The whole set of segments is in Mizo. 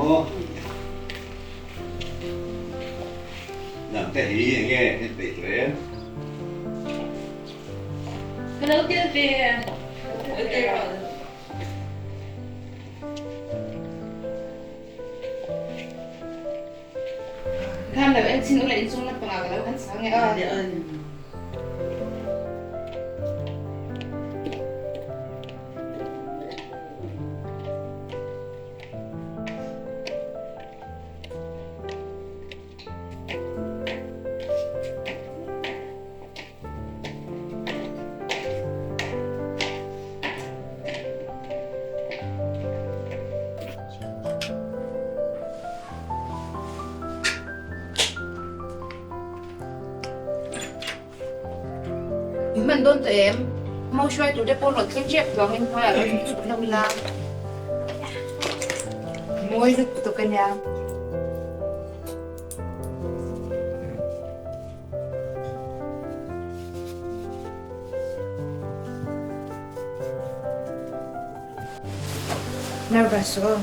maw? Nang te hi eng nge en peih tawh em? Ka lo tel ve tel. Khan lo en chin ula inchung lampangah ka lo han chhang e aw. In hman dawn tawh em? Mo hruai tur te pawh rawn thleng ṭep tawh ang inhnuaiah lo chhuk chhuk hlauh ila. Mawi lutuk a nia. Nervous aw.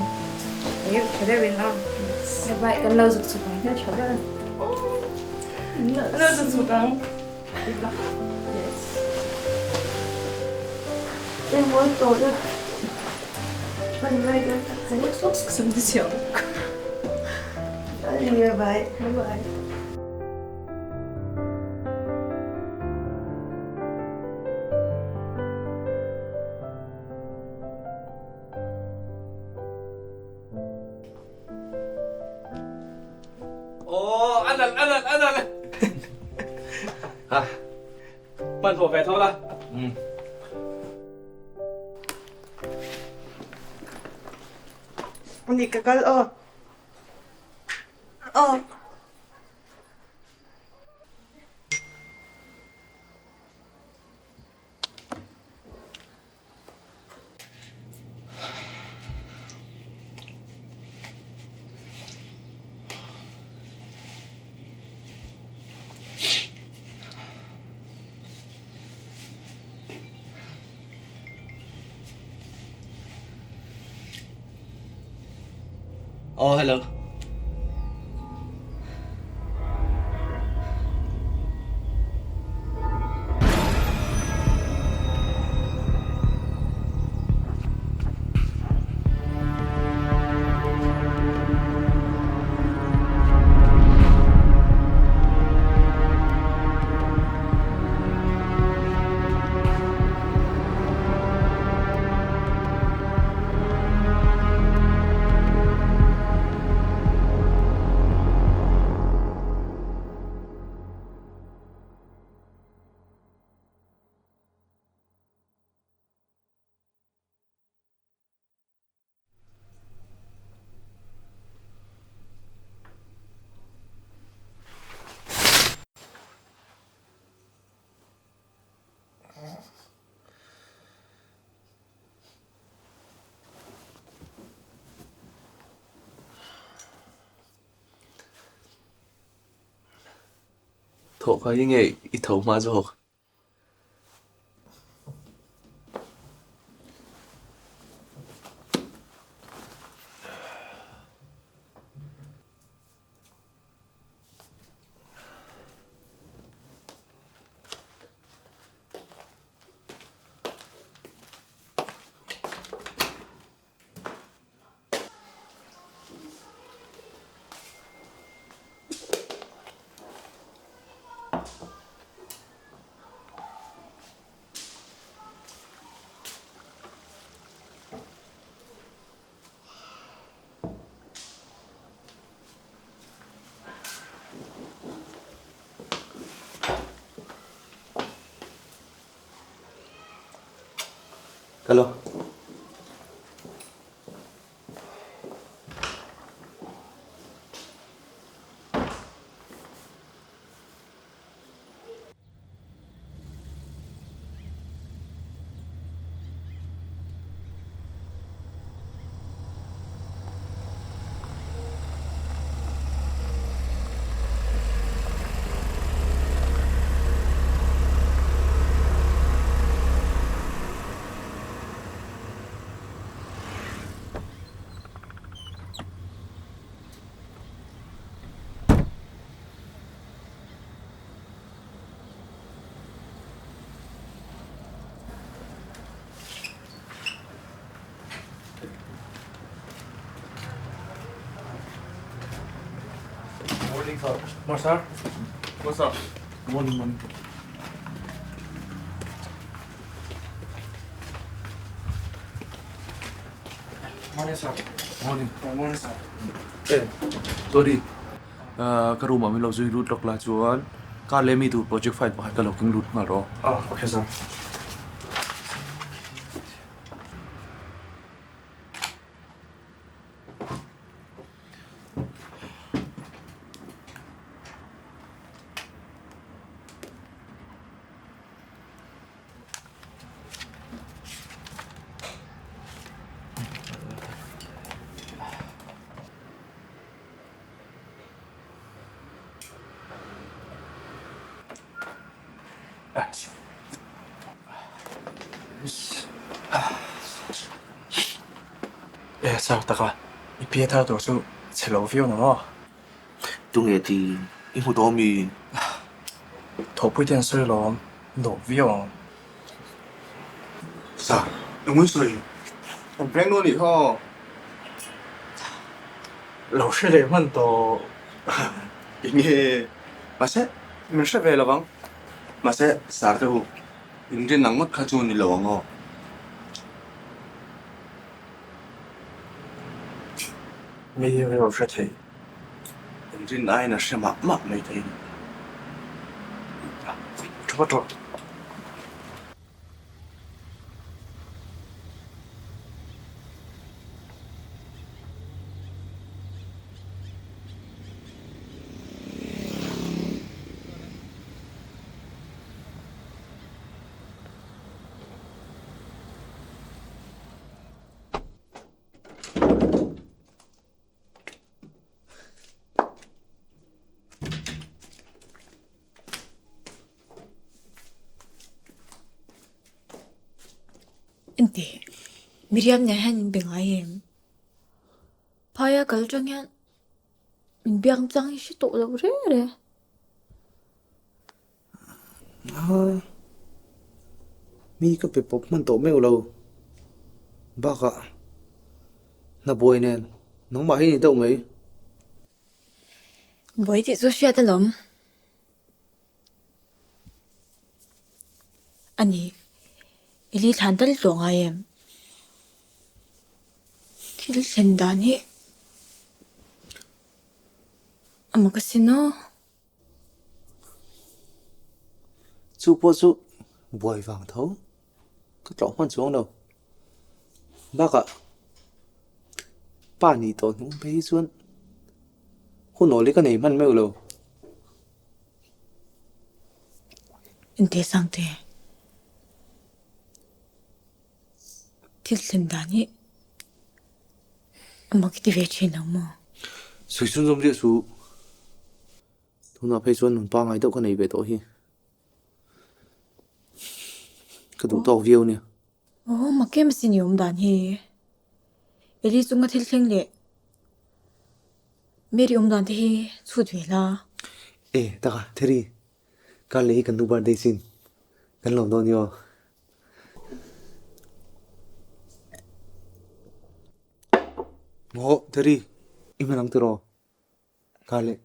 Eng tha deuhin aw. Bye kan lo zuk chhuk ang. Tha deuh. Lo zuk chhuk ang. Yes. Eng mawi tawh na. Hman lai kan tak zai sawk sawk te chiang. Bye bye. Bye. Aw a nalh a nalh a nalh ha hmanhmawh ve tho la. Ni ka kal aw. Aw. Aw hello. Thawh kha hi nge i tho hma zawk? Hello. Morning sir. Morning sir. Morning sir. Morning morning. Morning sir. Morning. Morning sir. Eh, sorry. Ka room ah min lo zui lut lawk la chuan car leh mi tur project file pakhat ka lo keng lut nghal rawh. Ah, okay sir. E sir taka i pi thar tur chu chhe lo viau na maw? Tunge ti i hmu tawh mi? Thawhpui te an sawi lawm nuam viau ang. Sir, engmawin sawi? Kan prank dawn nih kha. Lo hre leh hman tawh. Enge? Mahse, min hre ve lovang. Mahse, Sir te hu, inrin ang ngawt kha chu ni lo ang aw. Mi hi rilru hre thei. Inrin aiin a hre mah mah mai thei. Thu vat rawh. Enti, Miriam nen hian in be ngai em? Phaia kal tang hian min biak chang hi hre tawh lo reng reng. Mi ka pe pawp hman tawh meuh lo. Bakah hna buai nen nangmah hi ni deuh mai. Buai tih chu hriat alawm. A ni, i li thlan tal tawh ngai em? Thil thlen dan hi a mak asin aw. Chu pawh chu buai vang tho ka tlawh hman chuang lo. Bakah pa nih tawh hnung phei hi chuan hun awl hi ka nei hman meuh lo. Engtia Sangte, thil thlen dan hi a mak i ti ve thin lo maw? Sawi chhun zawm riah suh. Tunah phei chuan nun pangngai deuh ka nei ve tawh hi. Ka duh tawk viau nia. Aw, mak em asin i awm dan hi. Eli chunga thil thleng leh Mary awm dan te hi chhut ve la. E, taka, Terry, kar leh hi kan nu birthday sin. Kan lawm dawn nia aw. Maw, Terry, i hman ang tiraw? Kar leh.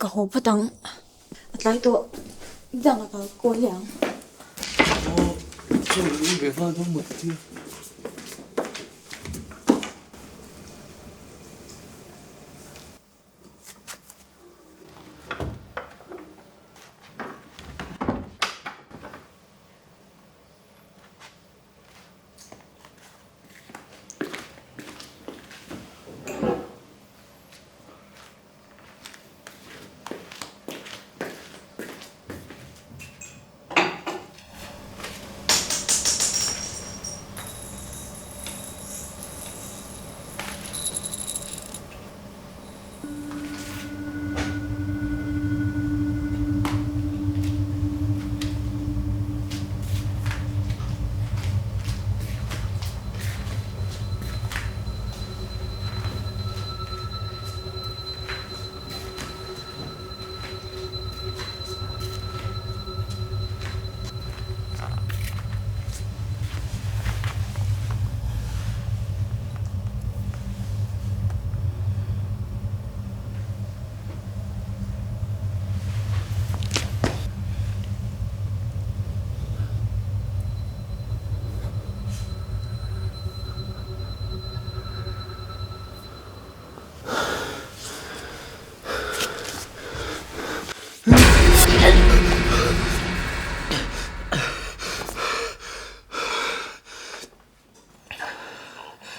Ka haw phawt ang. A tlai tawh. Dang a kal kawl leh ang. Aw, chaw i ve nghal dawn maw tia.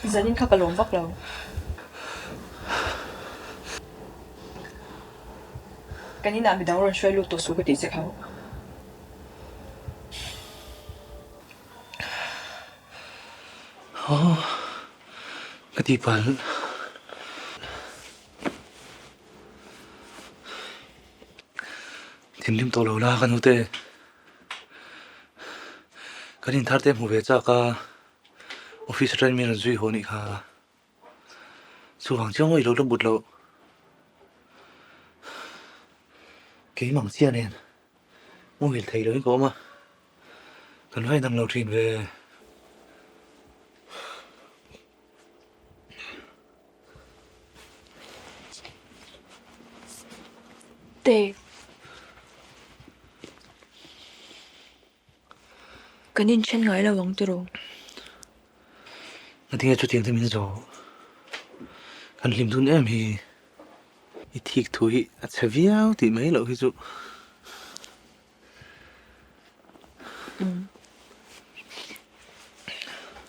Zanin kha ka lawm vak lo. Kan inah midang rawn hruai lut tawh suh ka tih che kha. Aw, ka tihpalh. Thinrim tawh lo la ka nute. Kan inthar te hmu ve chak a, office atangin min rawn zui haw anih kha. Chuvang chiang awih lo la but loh. Keimah ang chiah nen muhil thei loin ka awm a, kan va inang lo thin ve. Te. Kan inthen ngai lo ang tiraw? Ngatinge chutiang te min zawh? Kan hlim dun em hi. I thik thu hi a chhe viau tih mai loh hi chu.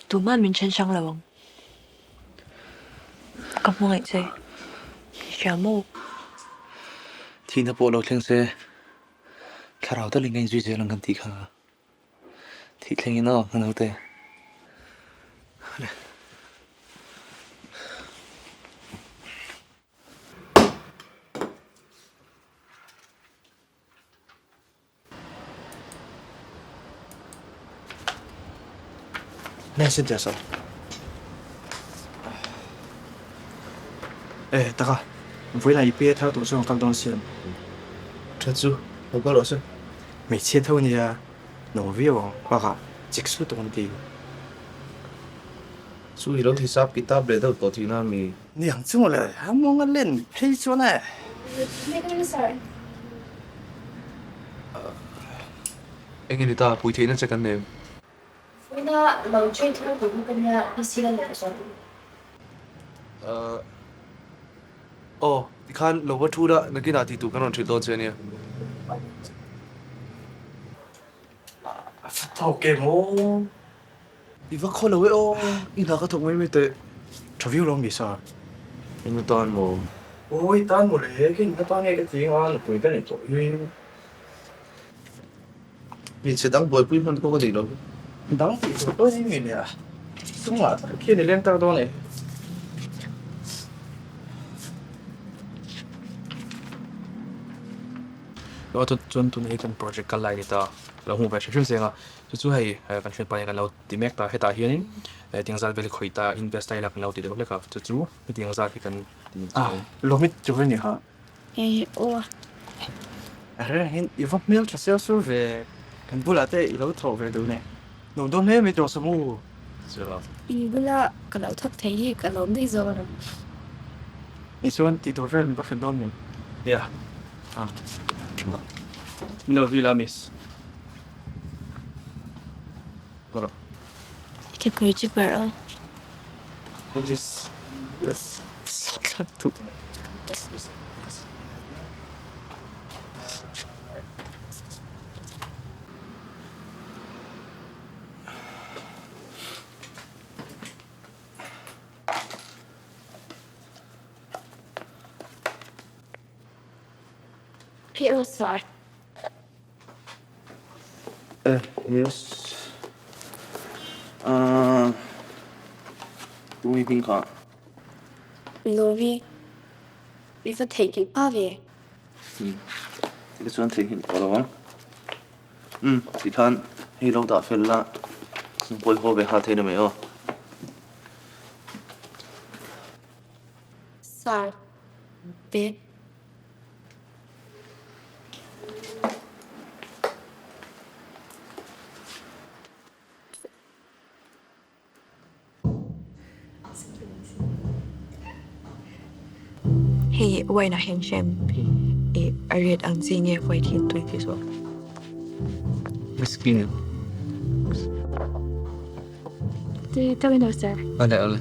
Tuman min then hrang lo ang. Ka hmangaih che. I hria maw? Thihna pawh lo thleng se thlarau talin ka inzui zel ang kan tih kha. Thih thlengin aw ka naute. Nge Cynthia saw? Eh taka, vawilah i pe thar tawh chuan kal dawn siam. Tha chu, lo kal rawh se. Hmeichhia tho nia, no viau ang, bakah chik su tawh an ti. Chu i lo hisap kitab leh deuh tawh tihna mi? Niang chu mawle, a mawnga len phei chuan e. Eng nge ni ta, pui theihna che kan nei em? Vawiina lo train thar tur kha ka nia, PC la leh zawh. Aw, tikhan lo va thu la, nakinah tih tur kan rawn hrilh dawn che ania. A thawk em aw? I va khaw lo e aw, i hna ka thawk mai mai teh. Tha viau lo mi sa. Eng atan maw? Aw i tan maw le, kei eng atan nge ka ti anga nupui ka nei tawh hi. Hmeichhe dang buaipui hman pawh ka nei lo. Dang tih tur pawh hi mi nia, chungah tak khian i leng tak dawn e. Chuan tuna hi kan project kal lai a ni ta, lo hmuh ve hrim hrim zeng a. Chu chu hei kan hriat pahin kan lo ti mek ta, hetah hianin hetiang zat vel hi khawih ta invest ta ila kan lo ti deuh hlek a, chu chu hetiang zat hi kan ti Ah, lawmit chu a ni kha. Hei aw. A reng hian i va hmel tha sel sur ve, kan bulah te i lo thawh ve duh ne. Nuam dawn hle mai tawh Samu. I bula ka lo thawk thei hi ka lawm daih zawk a. Ni chuan tih tur vel min va hrilh dawn mi? Nia. Ah. Min lo zui la miss. I ke chu ber a. Peter sir. Eh yes ah tui hming kha. Lovi i va theihnghilh hma ve. Umm ti chuan theihnghilh tawh lo ang. Umm ti khan hei lo dah fel la pawi haw ve nghal thei na mai aw. Sir Beth. Hei wine ah hian hrem i a red ang chi nge white hi tui ti zawk. Whiskey. Tui tawk in aw sir. Awle awle.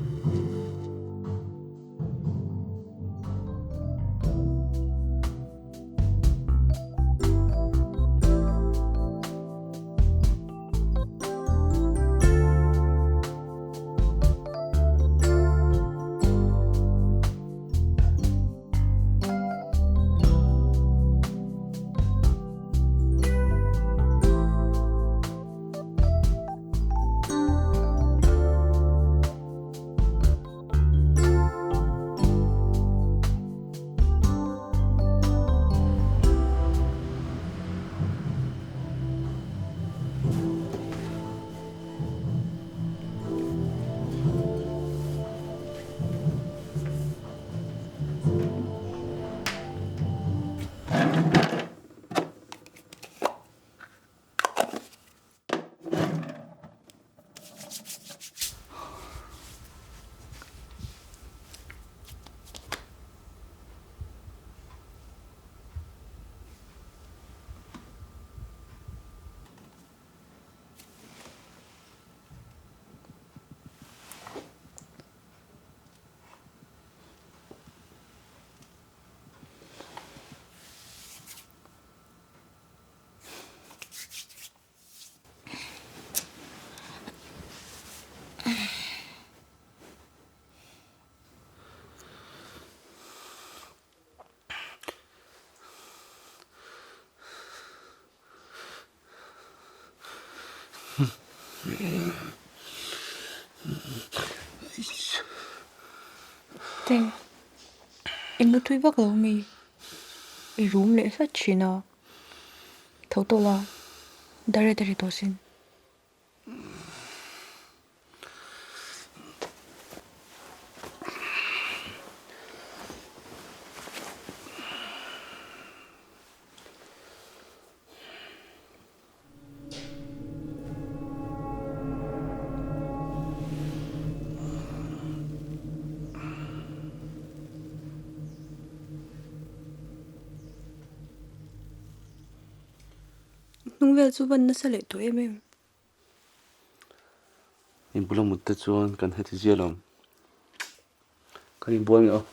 Te, i mu tui vak lo mi? I rum leh hlat thin a, tho tawh la, dare te ri tawh sin. Hnung vel chu van nasa leh tawh em em. Inbula mut te chuan kan heti zial ang. Kan inbual nge aw.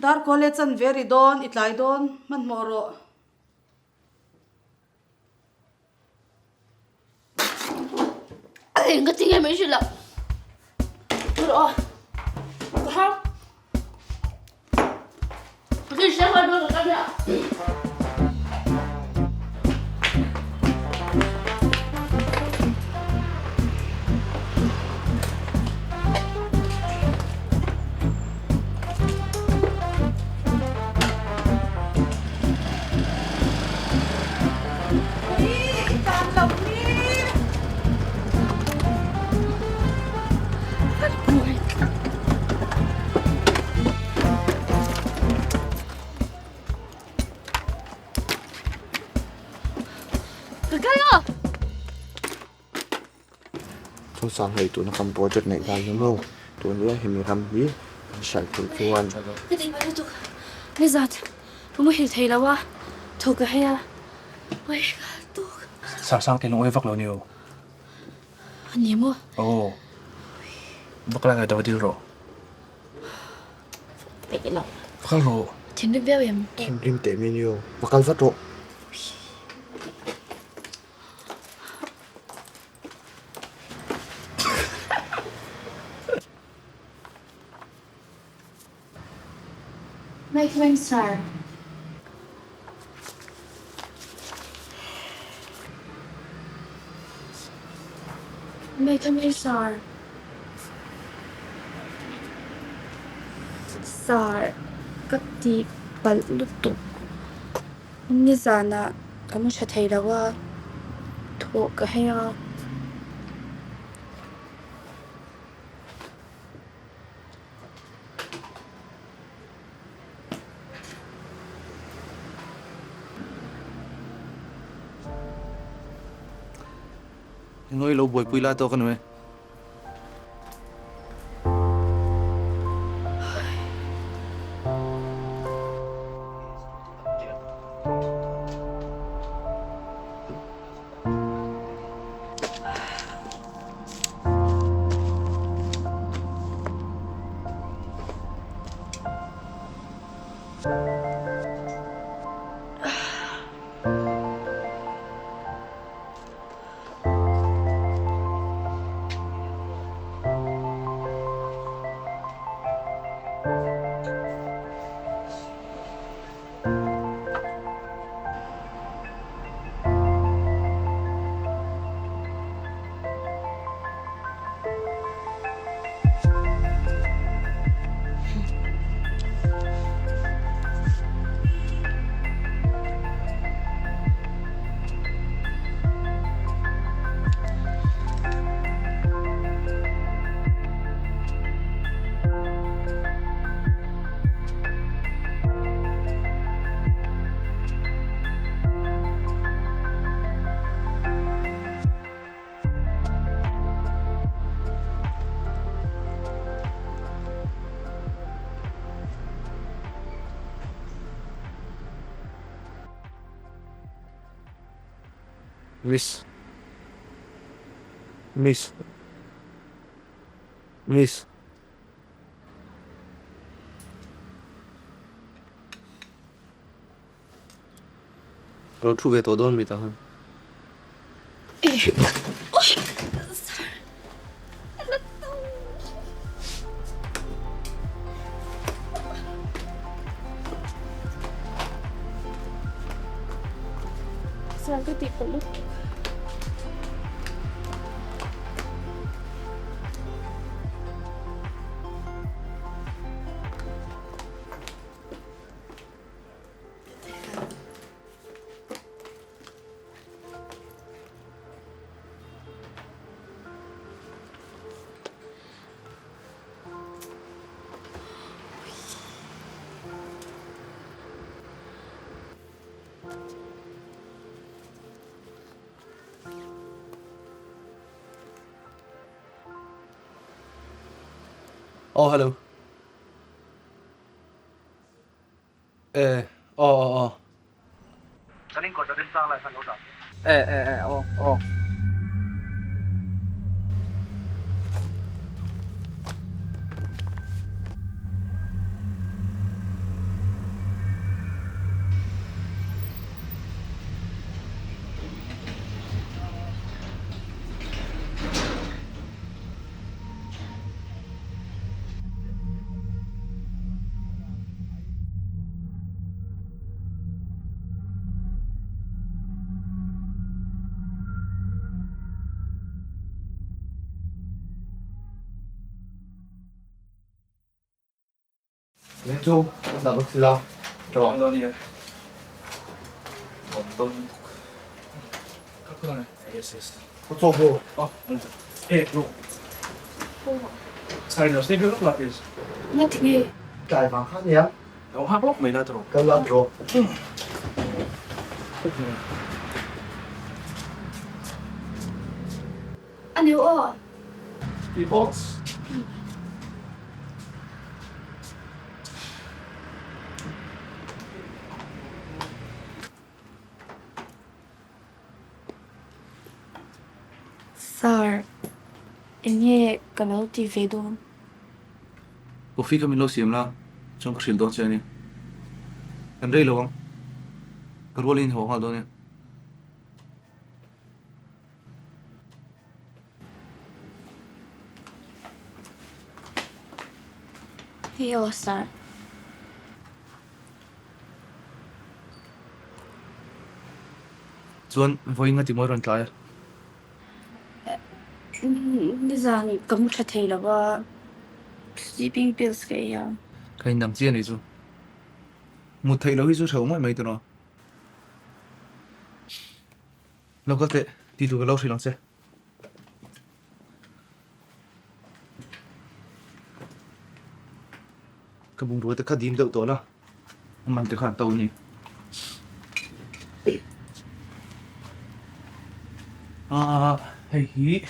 Dar kawl e chan ve ri dawn, i tlai dawn, hmanhmawh rawh. Eng ka tinge min hrilh a? Rawh a. Ka har. Ka tin hre hmai dawn ka kal nia. Ka kal a! Chungchang hei tuna kan project neih lai hi maw tun hian hemi ram hi kan hriat theih chuan. Ka tih palh lutuk nizat ka muhil thei lo a tho ka hei a oi ka tuk. Sarsang te lung awi vak lo ni o. A ni maw? Aw vak lai ngai deuh a dil rawh. Peih lo. Va kal rawh. Thinrim viau em? Thinrim teh mai ni o va kal vat rawh. Mike Wensar. Mike Wensar. Sar ka tih palh lutuk. Nizanah ka mu tha thei lo a, thawh ka hei a. Engawih lo buaipui la tawk a ni mai. Miss. Miss. Miss. Ka lo thu ve tawh dawn mi tah khan. Sir ka tih palh lutuk. Oh hello. E aw aw aw. Kan inkawt a remchang lai khan lo dah teh. E e e aw aw. Chu kan dah bawk sila tawh. Yes yes. Ka chaw pawh. Oh, eh bro. Sorry no, stay here lah please. Nga ti nge? Tlai vang kha nia. Lo hak lawk mai la tawh. Kal la bro. A neu aw. Beatbox. Sir, eng nge ka lo ti ve dawn? Coffee kha min lo siam la, chuan ka hrilh dawn che a ni. Kan rei lo ang, ka rualin haw nghal dawn e. Hei aw, Sir. Chuan vawiin nga timawi rawn tlai a? Nizan ka mu tha thei lo a, sleeping pills ka ei a. Ka indang chiah anih chu. Mut theih loh hi chu hreuh ngawih mai tawh. Lo kal teh, ti tur ka lo hrilh ang che. Ka bungrua te kha dim deuh tawh la, a man te kha an to a ni. Aaa hei hi.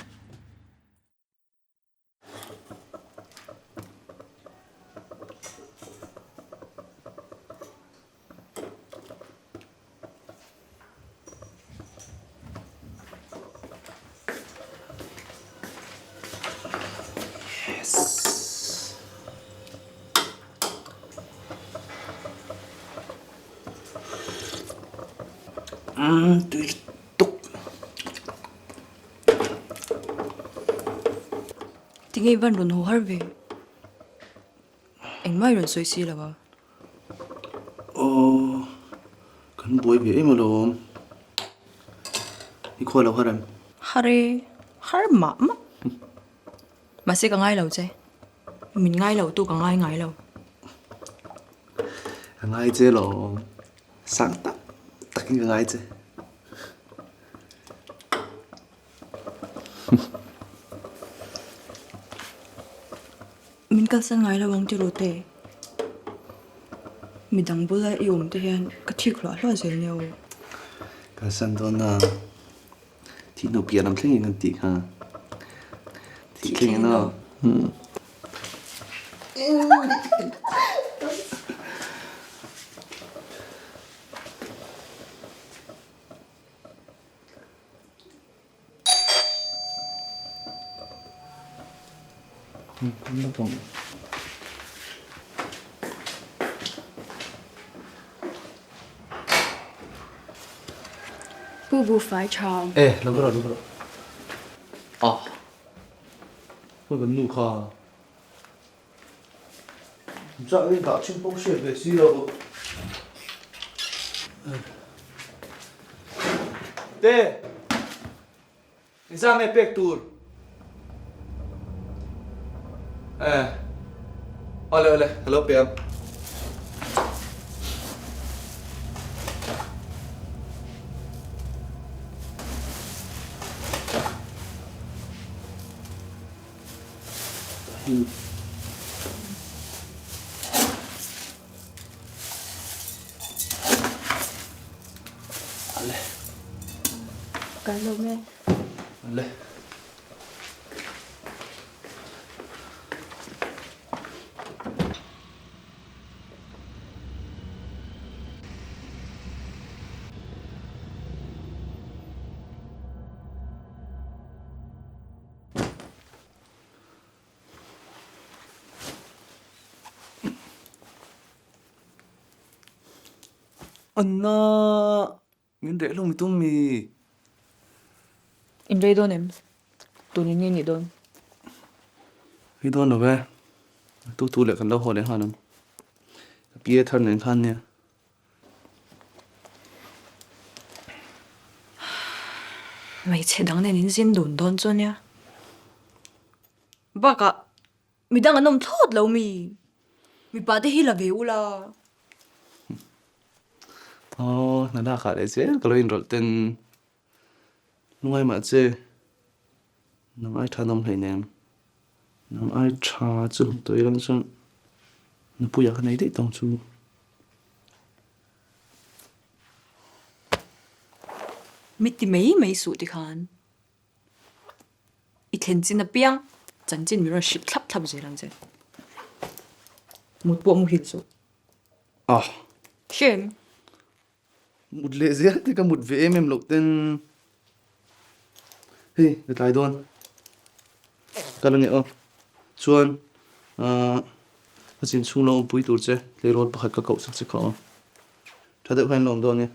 Yes. Umm tui tuk. Tinge i van rawn haw har ve? Engmah i rawn sawi si lo a. Aw, kan buai ve em alawm. I khaw lo har em? Har e, har mah mah. Mahse ka ngai lo che. Min ngai lo tu ka ngai ngai lo. Ka ngai che alawm. Sang tak takin ka ngai che. Min kalsan ngai lo ang tiraw te? Midang bula i awm te hian ka thik hluah hluah zel nia aw. Kalsan dawn a, thih hnu piah lam thleng in kan tih kha. Thih thleng in aw. Pu buhfai tha. E, lo rawh, lo rawh. Ah, khawi kan nu kha. Chah hi dah chhin pawh hriat ve si lo. Te, engzah nge pek tur? E, awle awle, ka lo pe ang. Ale. Kan lo me. Ale. Anna, min reh hlawm i tum mi? In rei dawn em? Tun in nge nih dawn? Rei dawn lo e. Tu tu leh kan lo haw leh nghal ang. Ka pi thar nen khan nia. Hmeichhe dang nen in zin dun dawn chu ania. Bakah midang an awm thlawt lo mi. Mipa te hi la ve ula. Aw, hna lakah leh zel ka lo inrawlh ten. Lungai mah che, nang ai tha nawm hleinem. Nang ai tha chu tawih ram chuan nupuia ka nei daih tawng chu. Mi ti mai mai suh tikhan i thlen chin apiang chanchin mi rawn hrilh thlap thlap zel ang che. Mut pawh muhil suh. Ah. Hrem. Mut leh zel te ka mut ve em em loh ten hei ka tlai dawn ka la nge aw chuan ahh ka chin chhung lo awmpui tur che tleirawl pakhat ka koh sak che kha aw tha deuh hian la awm dawn nia.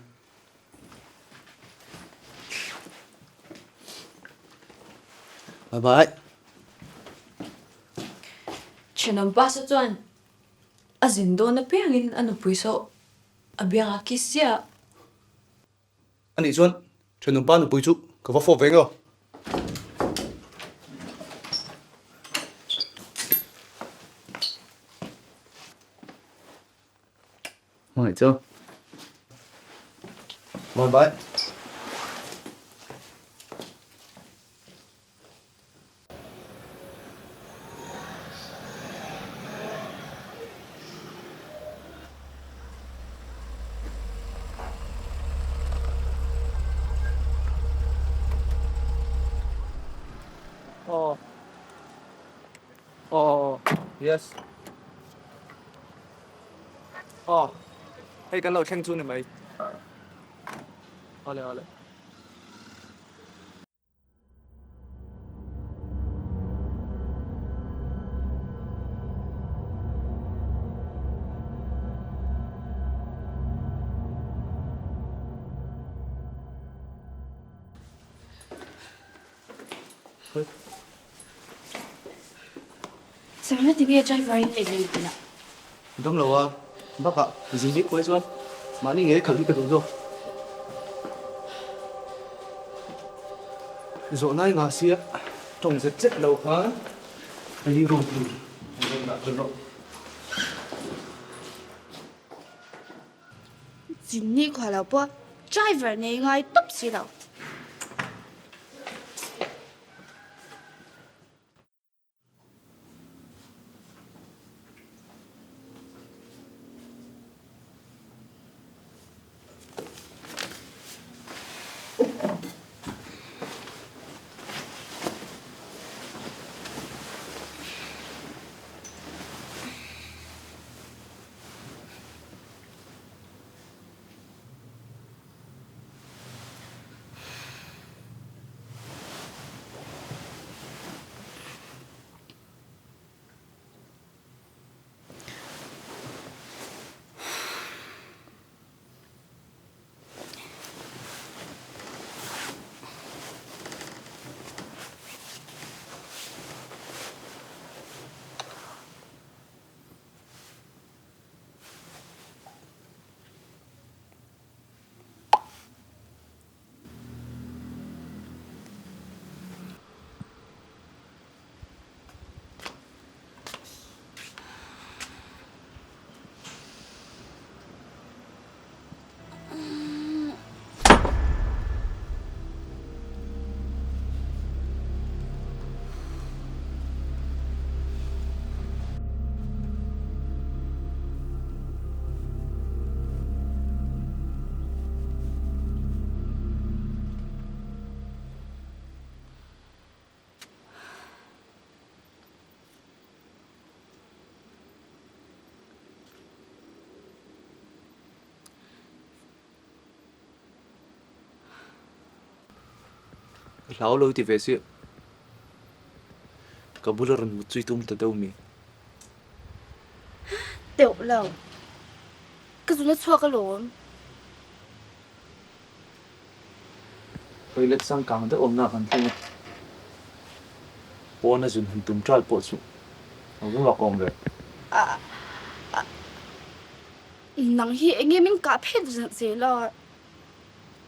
Bye bye. Thenawm pa saw chuan a zin dawn apiangin a nupui saw A biangah kiss ziah. Anih chuan thenawmpa nupui chu ka va fawp ve ngeo. Hmangaih chu. Bye bye. Aw aw yes aw hei kan lo thleng chu ni mai awle awle. Sir, tinge driver in ei lei tih a? Dam lo a, bakah zing bik pawh hi chuan mahni ngei khalh hi ka duh zawk. Zawhna i ngah sia tawng zet zet lo khan hei room tur an rawn dah tel rawh. Chinni khual lo pawh driver nei ngai tawp si lo. Ka hlau lo ti ve si. Ka bula rawn mut chu i tum ta deuh mi? Deuh lo. Ka zun a chhuak alawm. Toilet changkang deuh awmna kan thleng a, pawn a zun han tum ṭal pawh chu a va mak awm ve. Nang hi enge min kah phet zel a,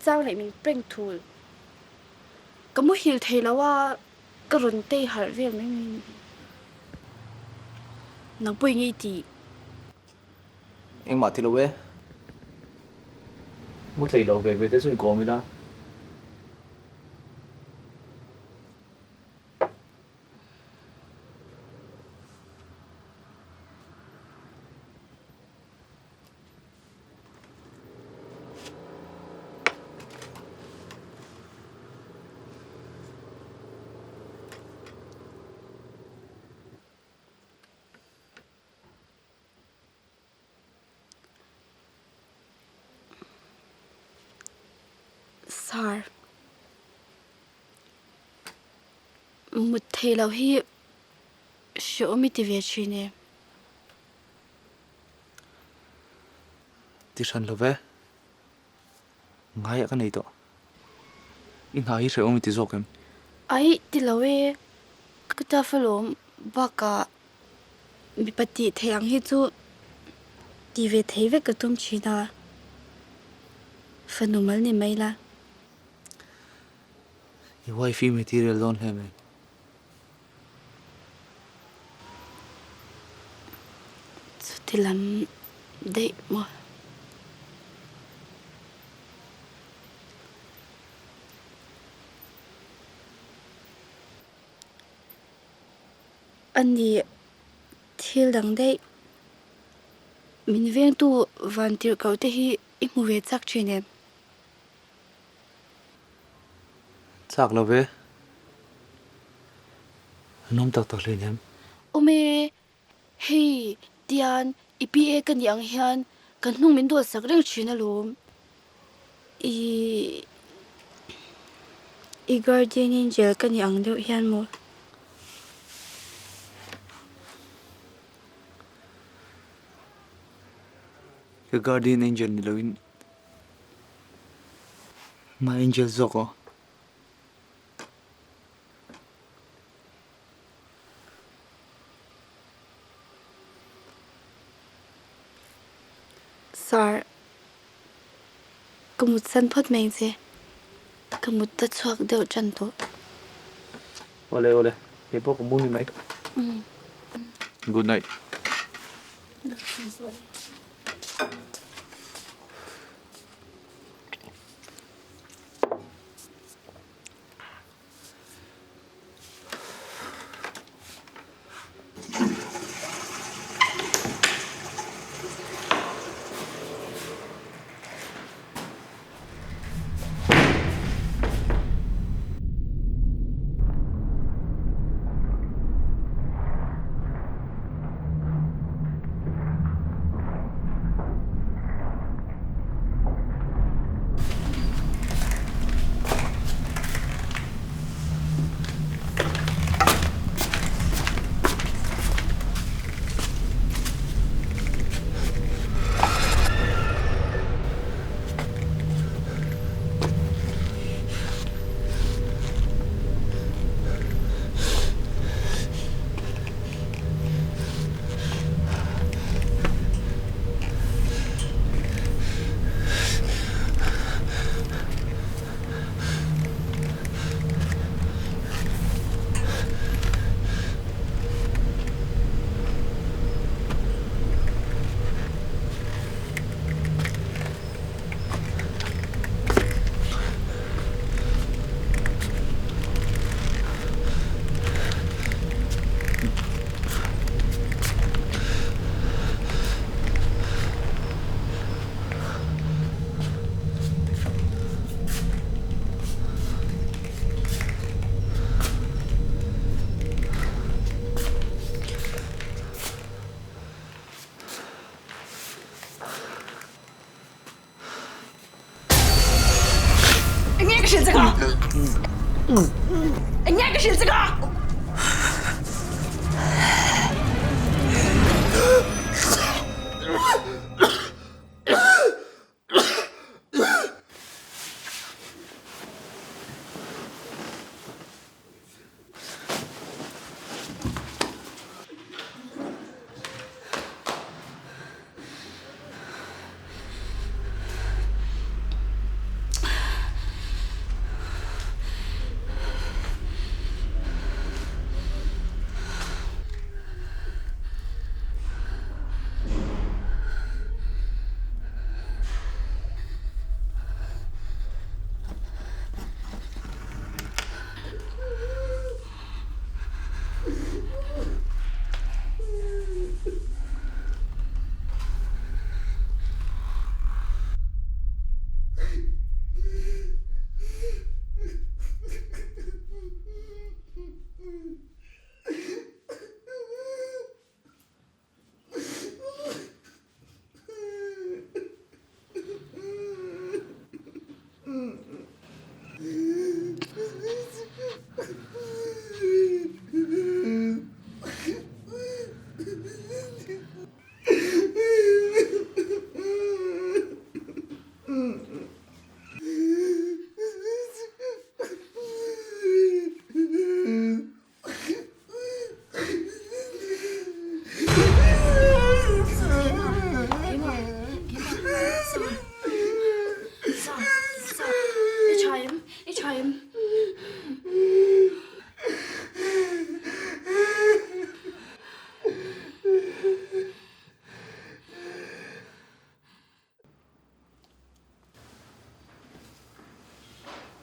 chang leh min prank thul. Ka muhil thei lo a, ka rawn tei harh vel mai mai a ni. Nang pawh enge i tih? Engmah ti lo e. Mu thei lo ve ve te chu inkawm ila. Sir, mut theih loh hi hreawm i ti ve thin e. Ti hran lo ve. Ngaiah ka nei tawh. I hna hi hrehawm i ti zawk em? Aih, ti lo e. Ka ta falawm bakah mipa tih theih ang hi chu ti ve thei vek ka tum thin a. Fanu mal ni mai la. I wife i material dawn hle mai. Chuti lam daih maw? A ni, thil dang daih. Min vengtu vantirhkoh te hi i hmu ve chak thin em? Chak lo ve. An awm tak tak hleinem. Awm e, hei tian i PA ka nih ang hian kan hnung min duat sak reng thin alawm. I i guardian angel ka nih ang deuh hian maw? Ka guardian angel ni loin My angel zawk aw. Sir, ka mut san phawt mai che. Ka mut ta chhuak deuh tan tawh. Awle awle, kei pawh ka mu ni mai. Good night. Eng nge ka hrilh che ka?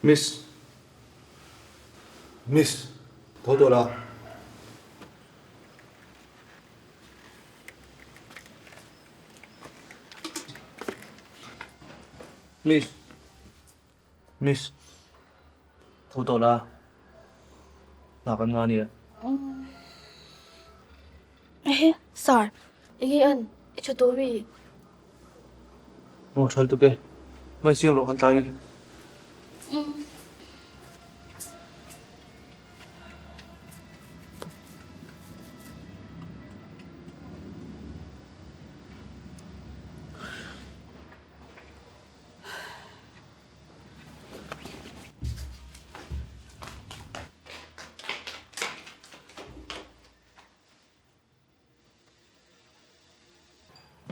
Miss. Miss. Tho tawh la. Miss. Miss. Tho tawh la. Hna kan nga ania. Ehe, sir. Enge an? I tha tawh mi? Aw tha lutuk e. Hmai siam rawh kan tlai nge.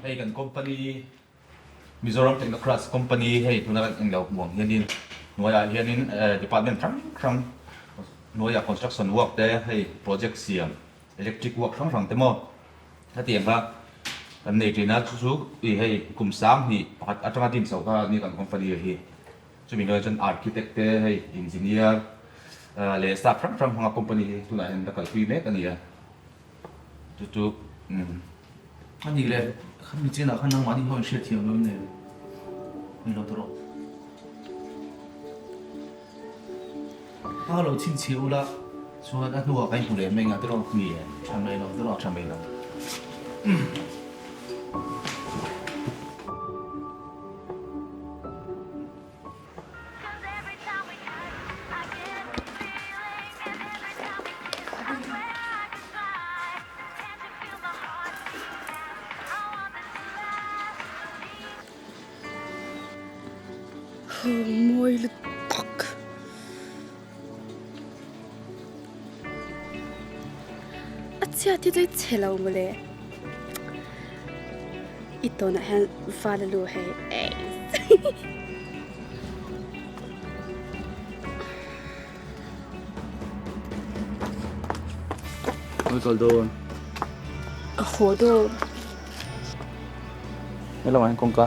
Hei kan company Mizoram Technocrats company hei tuna kan englo hmu ang hianin hnuaiah hianin department hrang hrang hnuaiah construction work te hei project siam electric work hrang hrang te maw hetiang kha kan nei thin a chu chu ih hei kum sang hnih pakhat atanga din chho kha ani kan company hi chumi hnuaiah chuan architect te hei engineer leh staff hrang hrang hmanga company hi tunah hian la kalpui mek a ni a. Chu chu umm. A nih leh kha mi chinah khan nangmahni ho in hriat thiam lo nen min lo tawrh. A lo chhinchhiah ula chuan a hnuah ka inhmu leh mai ngah tiraw? Ni e. Tha mai lo tiraw? Tha mai lo. Mawi lutuk. A chhiat hi chu i chhe lo mawle. I tawnah hian val a lu hei. Ka kal dawn. Ka haw dawn. Hello ang kawngka.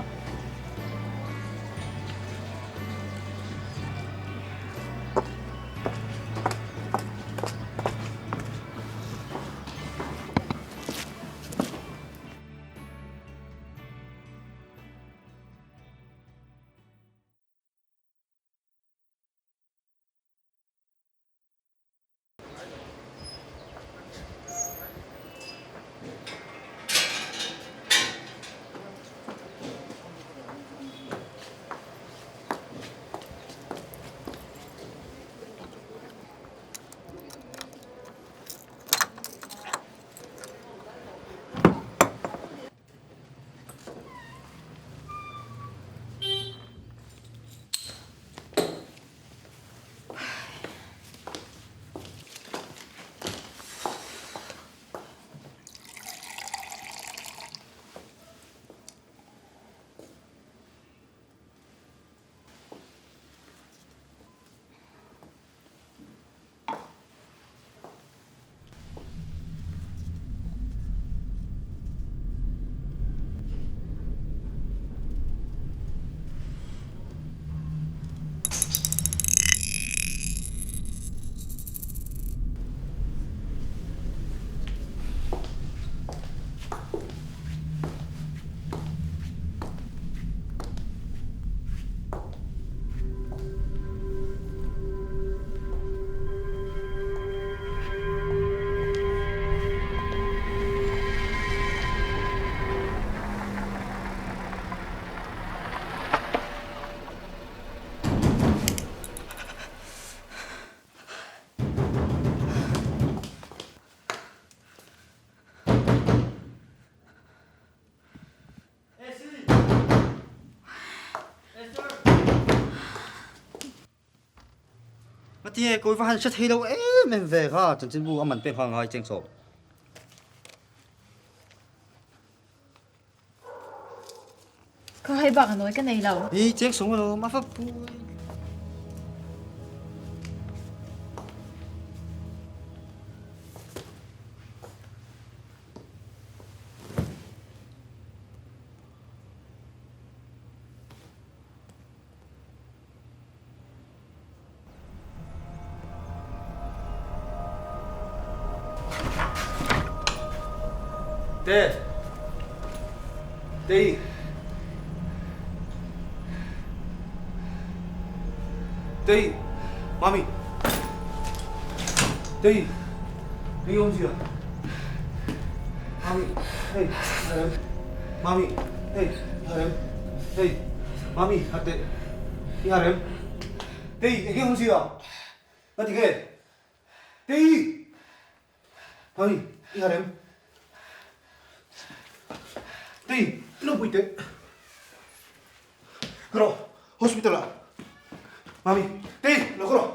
Ngatinge kawi va han hre thei lo em em ve kha chanchinbu a man pek kha ngai cheng chawp. Ka hai bak a nawi ka nei lo. Hi cheng sawm alawm a va pui. Te. Tei. Tei. Mami. Tei. Hei awmzia. Mami. Hei. Mami. Hei. Hei. Mami. Hate. I har em? Tei, eng nge awmzia? Ka ti nge? Tei! Mami, i har em? Tei, i lo pui teh. Ka rawh, hospital ah. Mami, Tei, lo ka rawh.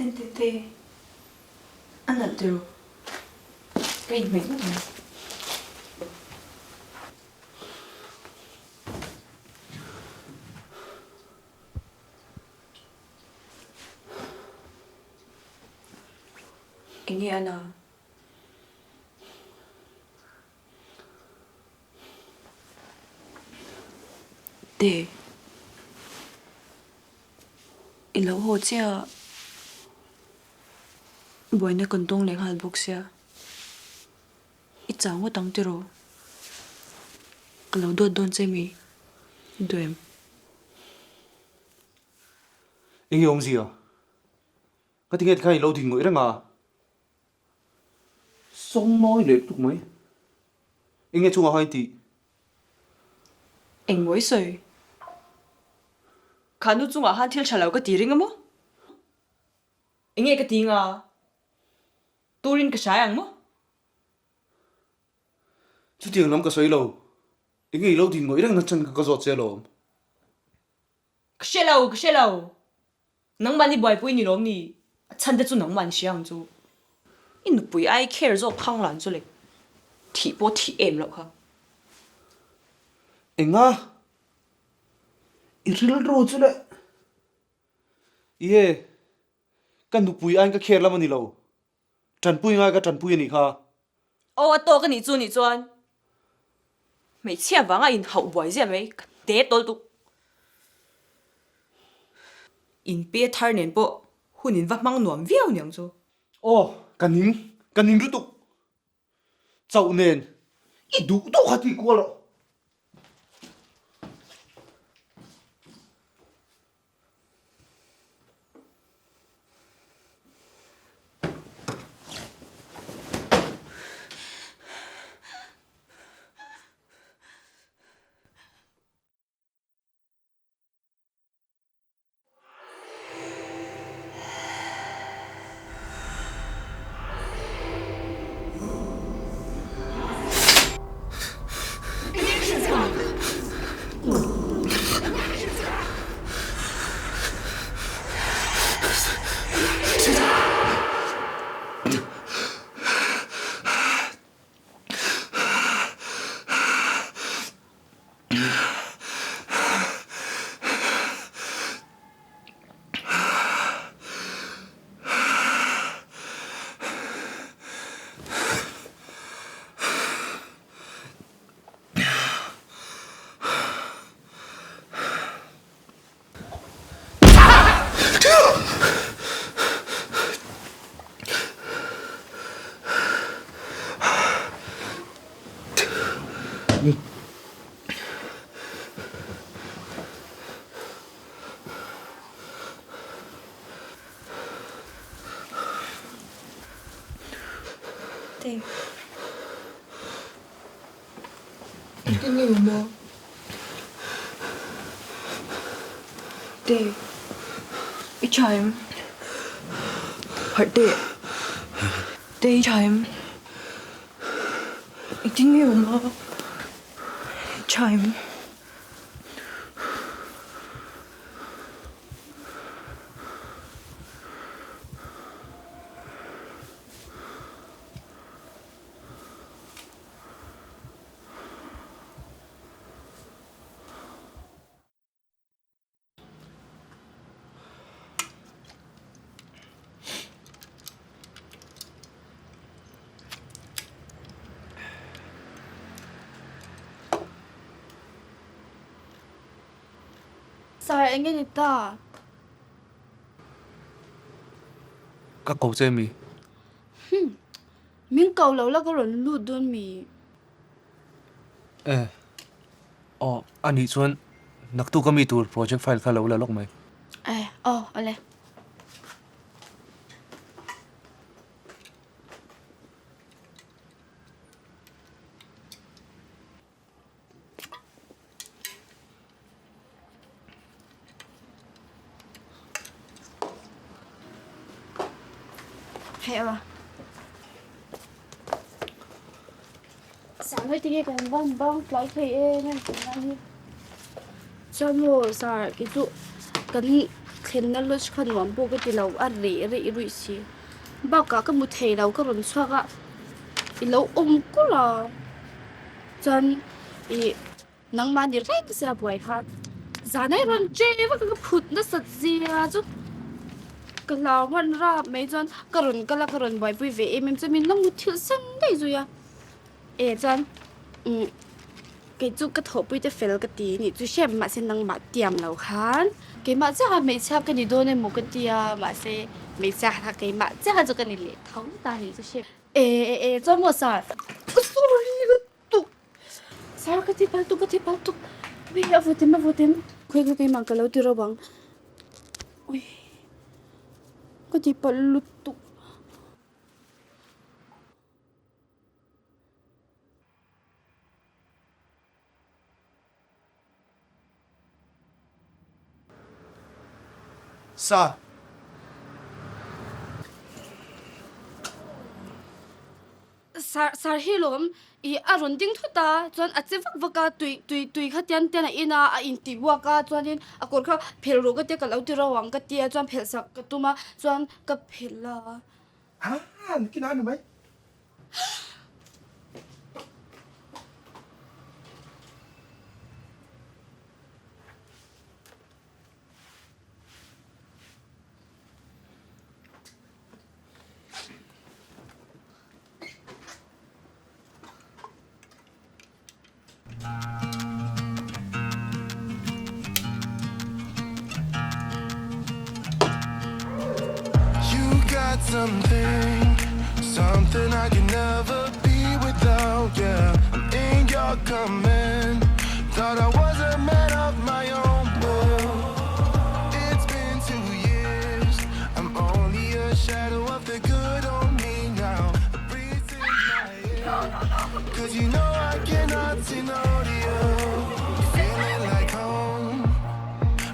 Enteh te, a nalh tiraw? Ka inhmeh ngawt mai. Enge a na? Te, i lo haw chiah a, buaina kan tawng leh nghal bawk sia, i chau ngawt ang tiraw? Ka lo duat dawn che mi, duem. Enge awmzia? Ka ti nge tikhan i lo din ngawih reng a? Sawng mawi leh tuk mai. Enge chungah khan i tih? Eng mawi sawi? Kha nu chungah khan thil tha lo ka ti ring a maw? Enge ka ti nga? Turin ka hrai ang maw? Chutiang lam ka sawi lo. Enge i lo din ngawih reng na chan kha ka zawt che alawm. Ka hre lo, ka hre lo. Nangmahni buaipui ni lawm ni? A chhan te chu nangmah ni hria ang chu. I nupui ai care zawk khang lan chu le. Thih pawh thih em loh kha. Enga? I rilru chu le. Ie, ka nupui aiin ka care lam a ni lo. Tanpui ngai ka tanpui a nih kha. Aw a tawk a nih chu nih chuan hmeichhia vanga inhauh buai ziah mai ka te tawl tuk. Inpe thar nen pawh hun in va hmang nuam viau niang chu. Aw ka ning, ka ning lutuk. Chauh nen i duh duh kha ti kual rawh. Te, i tha em? Harh teh. Te, i tha em? Engtin nge awm a? I tha em? Sir, eng nge ni ta? Ka ko che mi? Hmm, min ko lo la ka rawn lut dawn mi? E, aw, a nih chuan naktuk a mi tur project file kha lo la lawk mai. E, aw, awle. Hei aw. Sir hei tinge kan van bang tlai thei em em tih lai hi. Chuan maw sir kei chu kan thlenna lodge kha nuam pawh ka ti lo a reh reh ruih si. Bakah ka hmu thei lo ka rawn chhuak a i lo awm kulh a chuan ih nangmah ni reng sia buai kha zan ai rawn che vak a ka phut nasat zia chu ka hlau hman rap mai chuan ka rawn kal a ka rawn buaipui ve em em chuan min lo muthilh san daih zui a e chuan umm kei chu ka thawhpui te fel ka ti anih chu hriat mahse nangmah tiam lo khan keimah chiah a hmeichhia ka ni dawn emaw ka tia mahse hmeichhia kha keimah chiah chu ka ni leh tho ta anih chu hriat e e e chuan maw sir sorry ka tuk sir ka ti palh tuk ka ti palh tuk ui a vawt em a vawt em khawi khawi keimah ka lo ti ro ang ui ka ti palh lutuk. Sa. Sar sar hi lawm i a rawn ding thut a chuan a che vak vak a tui tui tui kha tian tian a in a a inti buak a chuanin a kawr kha phelh rawh ka tia ka lo ti ro ang ka tia chuan phelh sak ka tum a chuan ka phelh a. Ha nikin a ni mai. You got something, something I can never be without, yeah I'm in your command Thought I was a man of my own will It's been two years I'm only a shadow of the good old me now A breeze in my ear Cause you know I cannot say no to you Feeling like home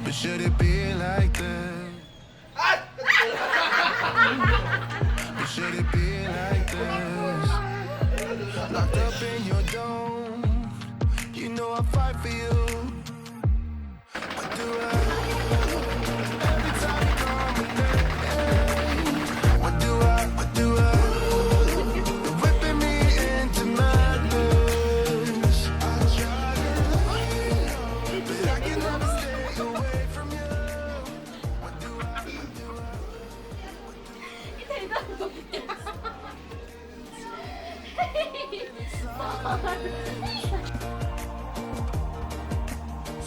But should it be like this? But should it be like this? Locked up in your dome You know I fight for you What do I Every time you call my name What do I, what do I You're whipping me into madness I try to lie But I can never stay away from you What do I, what do I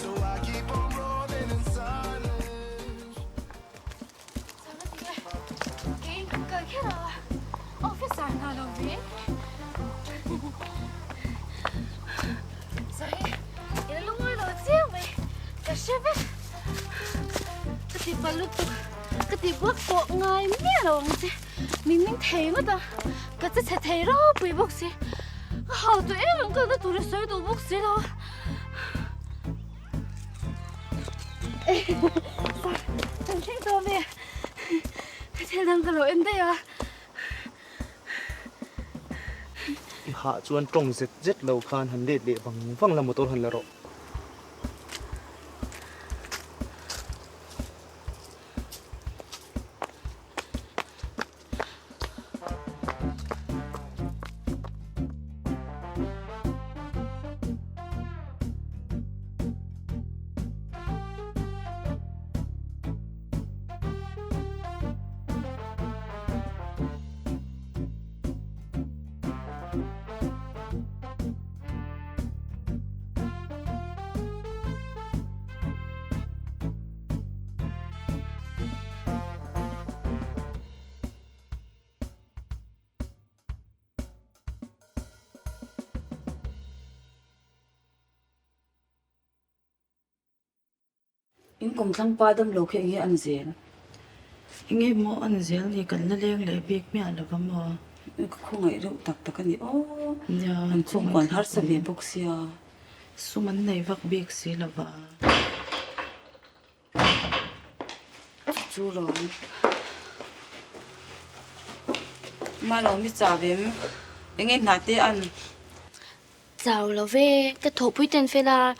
So I keep on rolling in silence Officer hna lo ve. Sorry, i la lungawi lo chiang mai. Ka hre vek. Ka ti pal lutuk. Ka ti buak pawh ngai miah lo ang che. Min ning thei ngawt a. Ka che chhe thei ropui bawk si. Ka hau tawh em em kalna tur i sawi duh bawk si lo. Sir, kan thleng tawh ami? Thil dang ka lo en daih a. I hah chuan tawng zet zet lo khan han let leh vang vang la motor han la rawh. In kawmthlang pa dam lo khi enge an zel? Enge maw an zel ni kan la leng leh bik miah lo va maw? Ka khawngaih reuh tak tak a ni aw. An chhungkuan harsa ve bawk sia. Sum an nei vak bik si lo va. Chu lo Ma lo mi chau em? Enge hna te an? Chau lo ve, ka thawhpui ten fel a,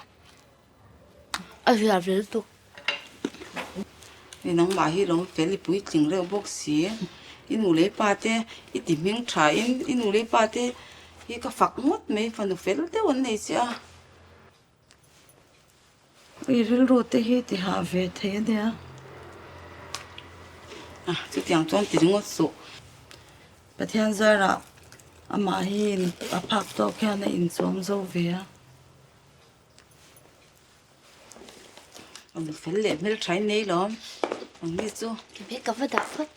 a riah ve lutuk. Ni nangmah hi lo fel i puitling reuh bawk si. I nu leh pa te i ti hming tha in i nu leh pa te hi ka fak ngawt mai fanu fel deuh an nei che a. I rilru te hi ti hah ve thei a nia. A, chutiang chuan ti ringawt suh. Pathian zarah amah hi a phak tawk hian a inchawm zo ve a. A nu fel leh hmeltha in nei lawm ang ni chu. Ke ka va dah phawt.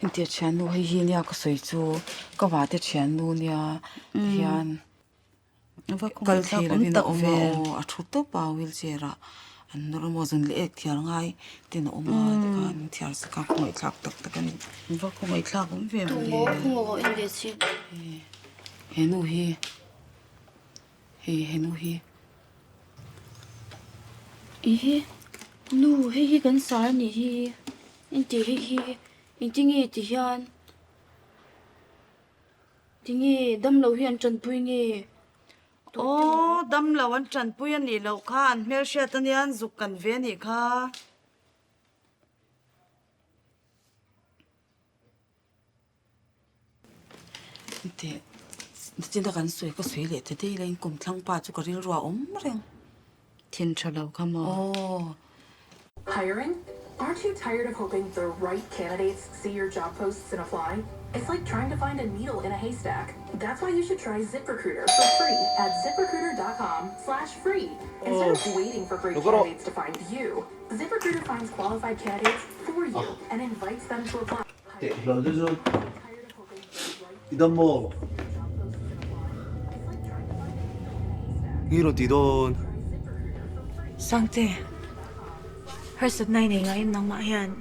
Entir thiannu hei hi nia ka sawi chu ka vate thiannu nia hian. Kal thei lovin a awm a aw a thu tawp a wheelchair ah an nawr a maw zun leh ek thiar ngai ten a awm a tikhan an thiar sak a khawngaihthlak tak tak a ni. Va khawngaihthlak awm ve mawle. He nu hi hei he nu hi. Ihi nu hei hi kan sar a nih hi engti hei hi engtinge ti hian. Tinge damlo hi an tanpui nge? Aw, damlo an tanpui a nih loh kha, an hmelhriat a nia, an zuk kan ve a nih kha. Teh, nichina kan sawi ka sawi leh ta daih la, in kawmthlang pa chu ka rilru a awm reng. Thin tha lo kha maw? Aw. Hiring? Aren't you tired of hoping the right candidates see your job posts and apply? It's like trying to find a needle in a haystack. That's why you should try ZipRecruiter for free at ziprecruiter.com slash free. Instead of waiting for great candidates to find you, ZipRecruiter finds qualified candidates for you and invites them to apply. Teh hlawh chu chu i dam maw? Nge rawn ti dawn? Sangte, harsatna i nei ngai em nangmah hian?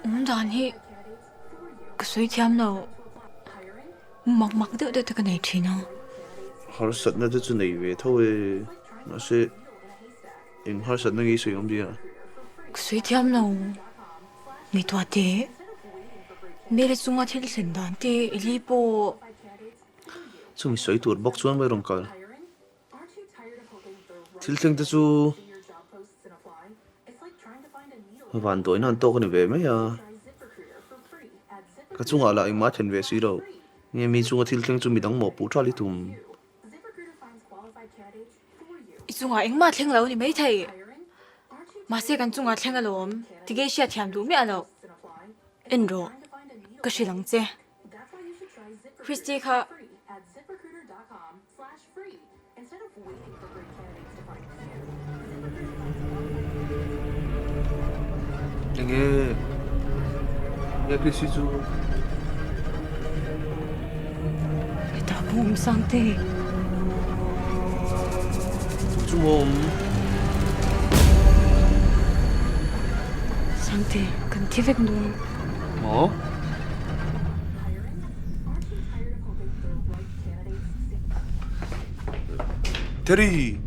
Awm dan hi ka sawi thiam lo, mak mak deuh deuh te ka nei thin a. Harsatna te chu nei ve tho e, mahse eng harsatna nge i sawi awm zia? Ka sawi thiam lo. Ngaihtuah teh, Mary chunga thil thlen dan te Eli pawh. Chumi sawi tur bawk chuan vai rawn kal. Thil thleng te chu van dawina an tawk a ni ve mai a, ka chungah lah engmah a thlen ve si lo. Nge mi chunga thil thleng chu midang mawhpuh tha li tum. I chungah engmah thleng lo a ni maithei. Mahse kan chungah thleng alawm, tige hriat thiam duh miah loh. En rawh, ka hrilh ang che. Christy kha. Enge nge Christy chu? Hetah pawh awm sang te. Chu chu maw awm? Sangte, kan thi vek dawn. Maw? Terry!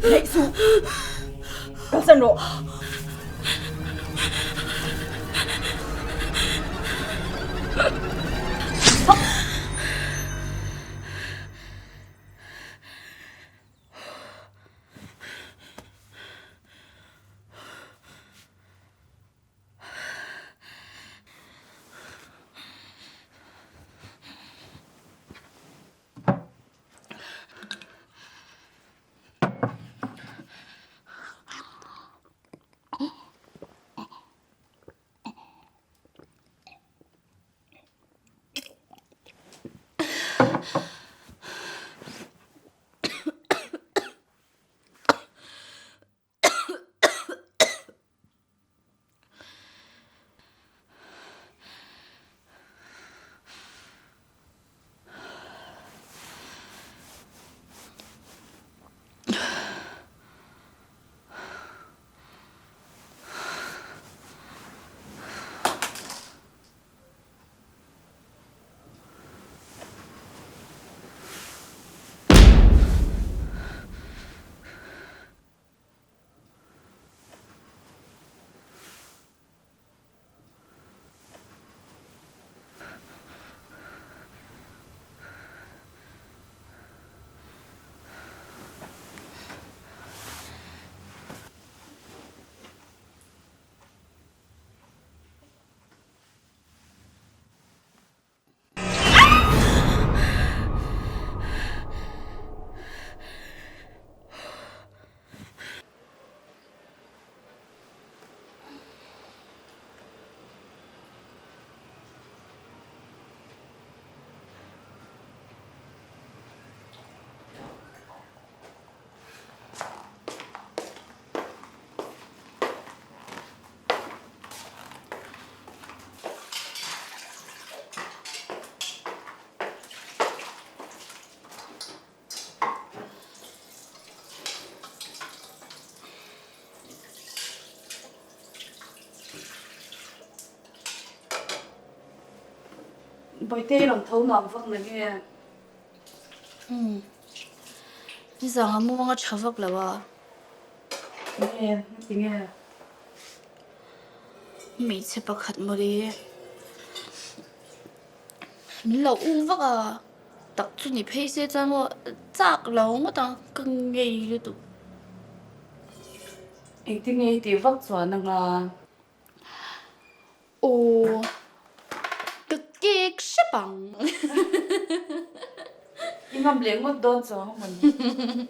Hnaih suh! Kalsan rawh! Bawihte i rawn tho nuam vak na nge? Umm. Nizang a muang a tha vak lo a. Nge, tinge? Hmeichhe pakhat mawle. Min lo um vak a, tak chu ni phei se chuan maw chak lo ngawt ang ka ngei lutuk. Engtin nge i tih vak chuan anga? Aw, ka kek hrep ang. I ngam leh ngawt dawn chuang a mawni.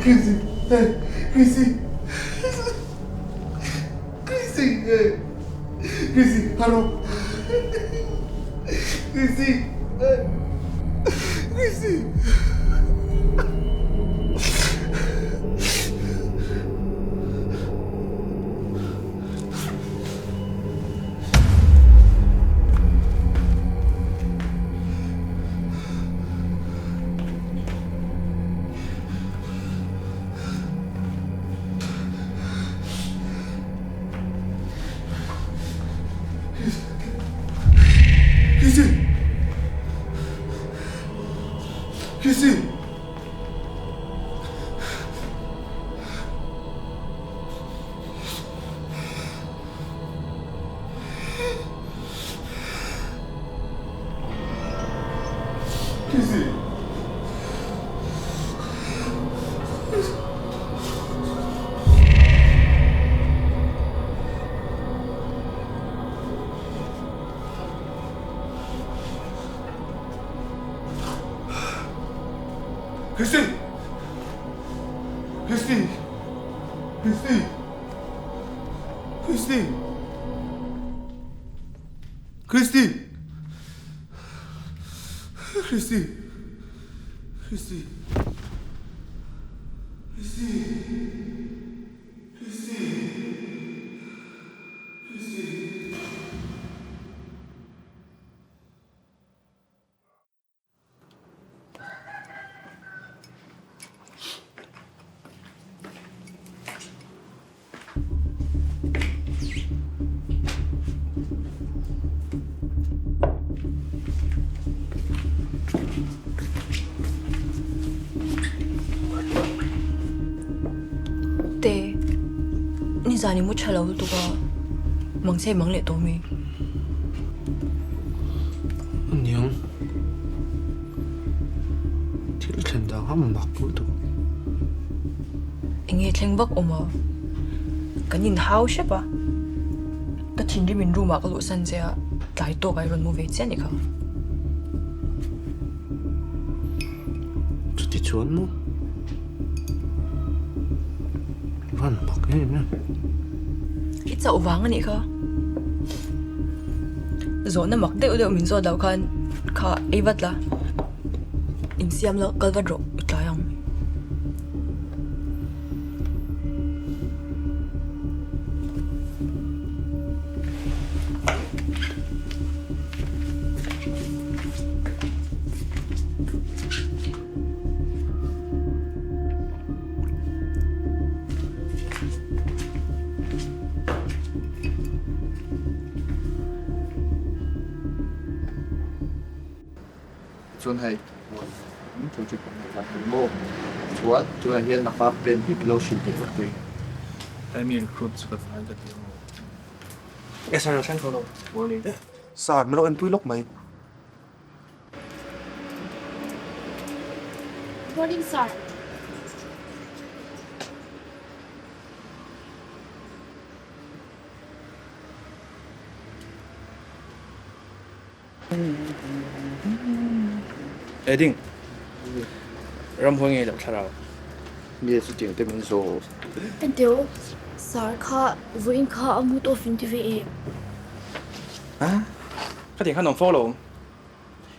Chrissy hey Chrissy Chrissy hey Chrissy hello Chrissy hey Chrissy Chrissy Chrissy Chrissy Chrissy Chrissy Chrissy Christy Christy Christy Christy Christy Christy Christy Te, nizan i mu tha lo lutuk a, mang che mang leh tawh mi. Aniang, thil thlen dang a mak lutuk. Enge thleng vak awm a, kan inhau hrep a, ka thinrim in room ah ka luhsan che a, tlai tawk ah i rawn mu ve chiah a nih kha. Chuti chuan maw? Van mak em em. I chauh vang a nih kha. Zawhna mak deuh deuh min zawt loh khan kha ei vat la. Insiam la kal vat rawh i tlai ang. Chuan hei project kan nei lai hi maw chuan tunah hian a hma pen hi lo hrilh theih vak thei. Amy recruit chu ka tlai ka ti ang. Sir, thleng tho lo. Morning. Sir, min lo enpui lawk mai. Morning sir. E ding. Ramhuai ngei loh thlarau. Nge chutiang te min zawh. Enteo, sir kha vawiin kha a mood off in ti ve em? A, ka tih khan awm fo lo.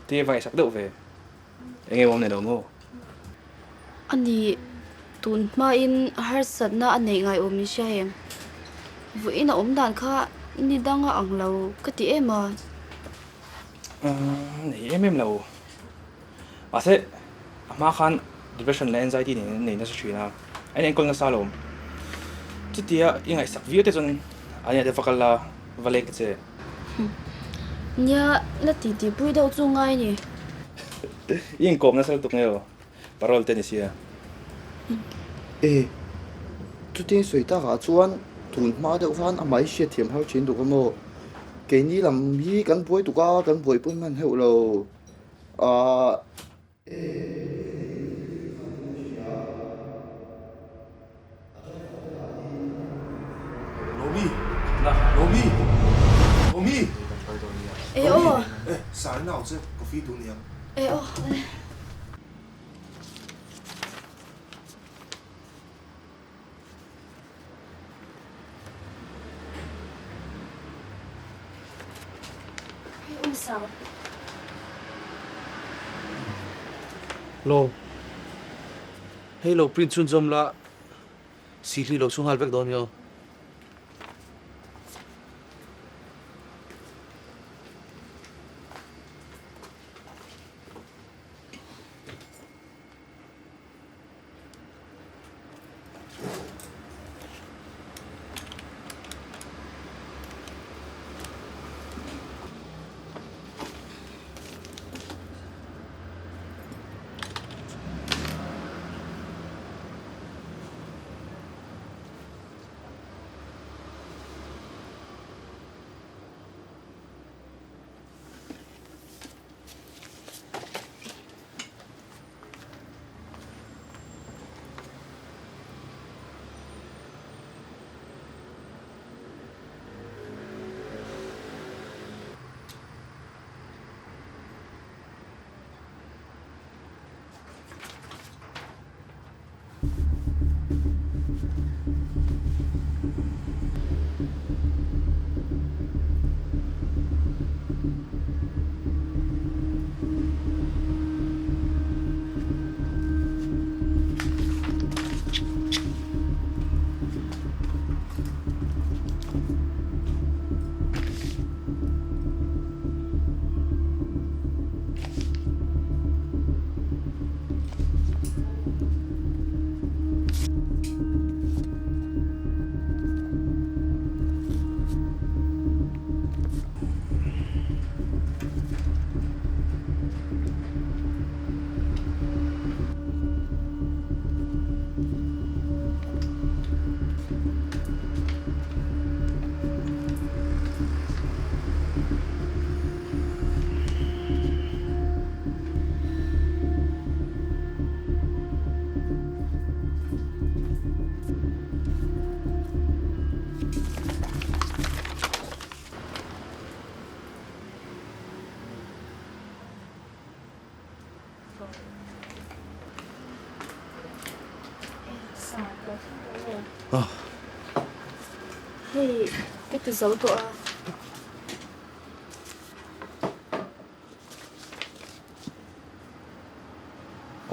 Ti va ngaihsak deuh ve. Enge awm nei lo maw? Ani, tun hmain harsatna a neih ngai awm in hria em? Vawiin a awm dan kha ni dang a ang lo ka ti em a. Nei em em lo. Mahse, a hma khan depression leh anxiety nen an nei nasa thin a, a inenkawl nasa alawm. Chutia i ngaihsak viau te chuan an inah te va kal la, va lek ta che. Nia, la ti ti pui deuh chu ngai ni. I inkawm nasa lutuk nge aw, parole te ni sia. E, chutin sawi takah chuan tun hma deuh khan amah hi hriatthiam har thin duk a maw? Keini lam hi kan buai tuk a, kan buaipui hman heuh lo. Ahh. Nomi! Nomi! Nomi! E aw! E, sar nau che coffee duh niang. E aw. em Sir. Lo. Hei lo print chhunzawm la sihli lo chhung nghal vek dawn nia. Hei ka ti zo tawh a.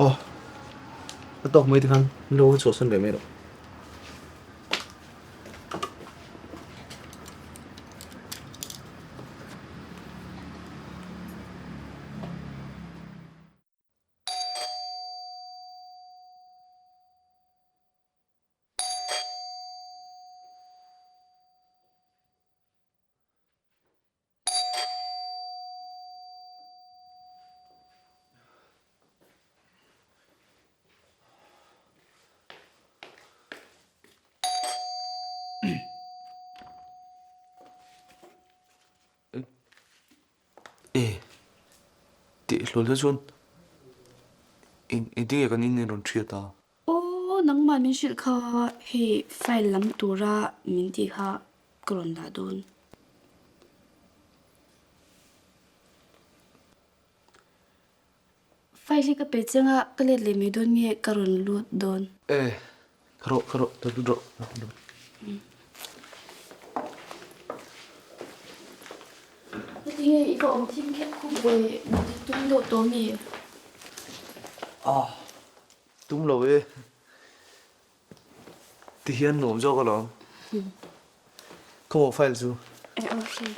Aw, a tawk mai te khan lo chhuahsan ve mai rawh. E, tih hlawl te chuan eng engtin nge kan in rawn hriat a? Aw, nangmah min hrilh kha hei file lam tura min tih kha ka rawn dah dawn. File hi ka pe chiang a, ka let leh mai dawn nge ka rawn lut dawn? E, ka rawh, ka rawh, ka lut rawh. Heti nge i va awm thim kher khum ve, i tum deuh tawh mi? Ah, tum lo e. Ti hian nuam zawk alawm. Khawmaw file chu? E aw hei.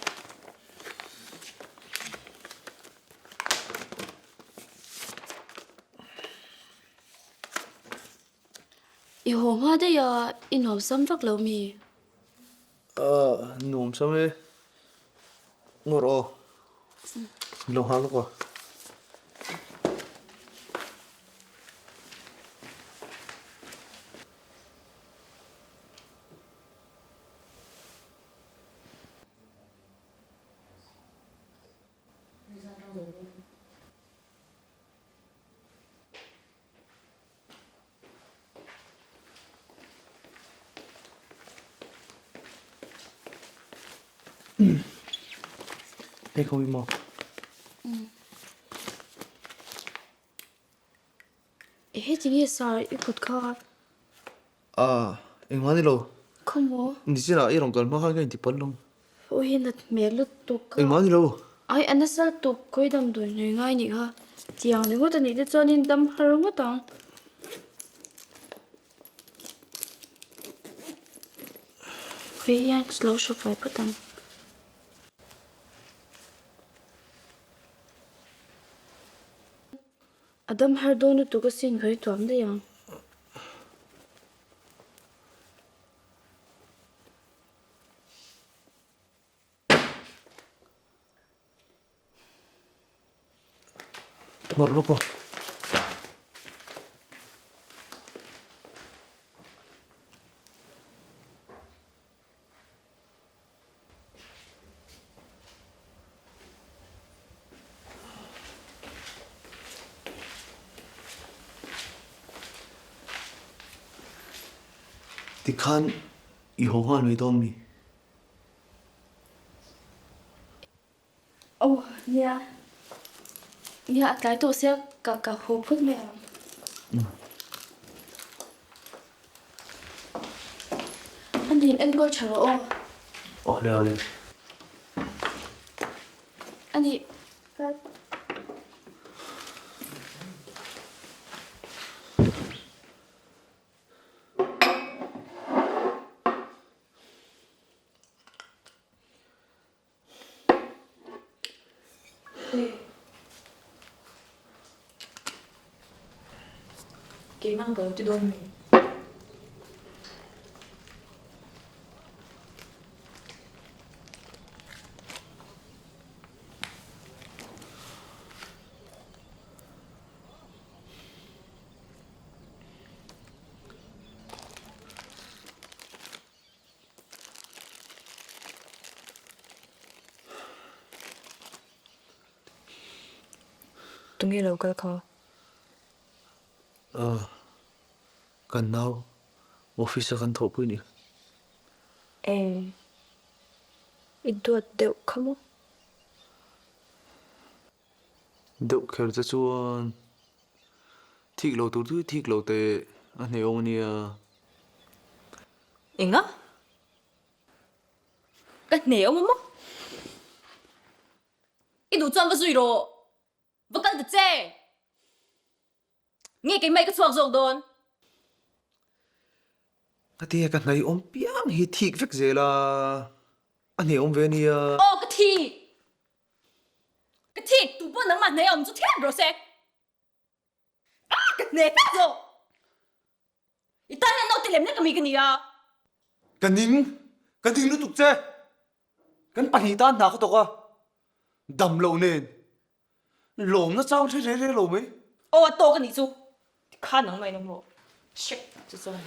I haw hma daih a, i nuam sam vak lo mi? Ah, nuam sam e. Ngawr aw. Lo nghal lawk aw. Hei khawi maw? Ehe tinge sir i kut kha? Ah, engmah ni lo. Khawmaw? Nichinah i rawn kal hma khan ka inti palh lo. Aw hi nat hmel lutuk a. Engmah ni lo. Ai a nasa lutuk khawi damdawi hnui ngai nih kha tiang ringawt a nih te chuanin dam har ngawt ang. Khawi hian ka lo hre fai phawt ang. A dam har dawn lutuk asin khawi tuam daih ang. Nawrh lawk aw. Tikhan i haw nghal mai dawn mi? Aw nia, nia a tlai tawh sia ka ka haw phawt mai ang. A nin enkawl tha rawh aw. Aw le aw le. A nih kal. Keimah ka lo ti dawn mi? Tunge lo kal kha? Aw, kan nau office a kan thawhpui ni. Eng, i duat deuh kha maw? Deuh kher che chuan thik lo tur chu thik lo teh a hnehawm a nia. Enga? Ka hnehawm a maw? I duh chuan va zui rawh. Va kal ta che. Nge keimah i ka chhuak zawk dawn? Ka tia ka hnaiawm piang hi thik vek zel a, a hnehawm ve a nia. Aw ka thik! Ka thik tu pawh nangmah hneh awm chu thiam rawh se. Ah ka hneh vek zawk. I tan hian naute lem lek ami ka ni a. Ka ning, ka ning lutuk che. Kan pahnih tan hna ka tawk a, dam loh nen lawmna chang hre re re lo mai. Aw a tawk a nih chu, tikhan nangmah in awm rawh. Shit chu chuan.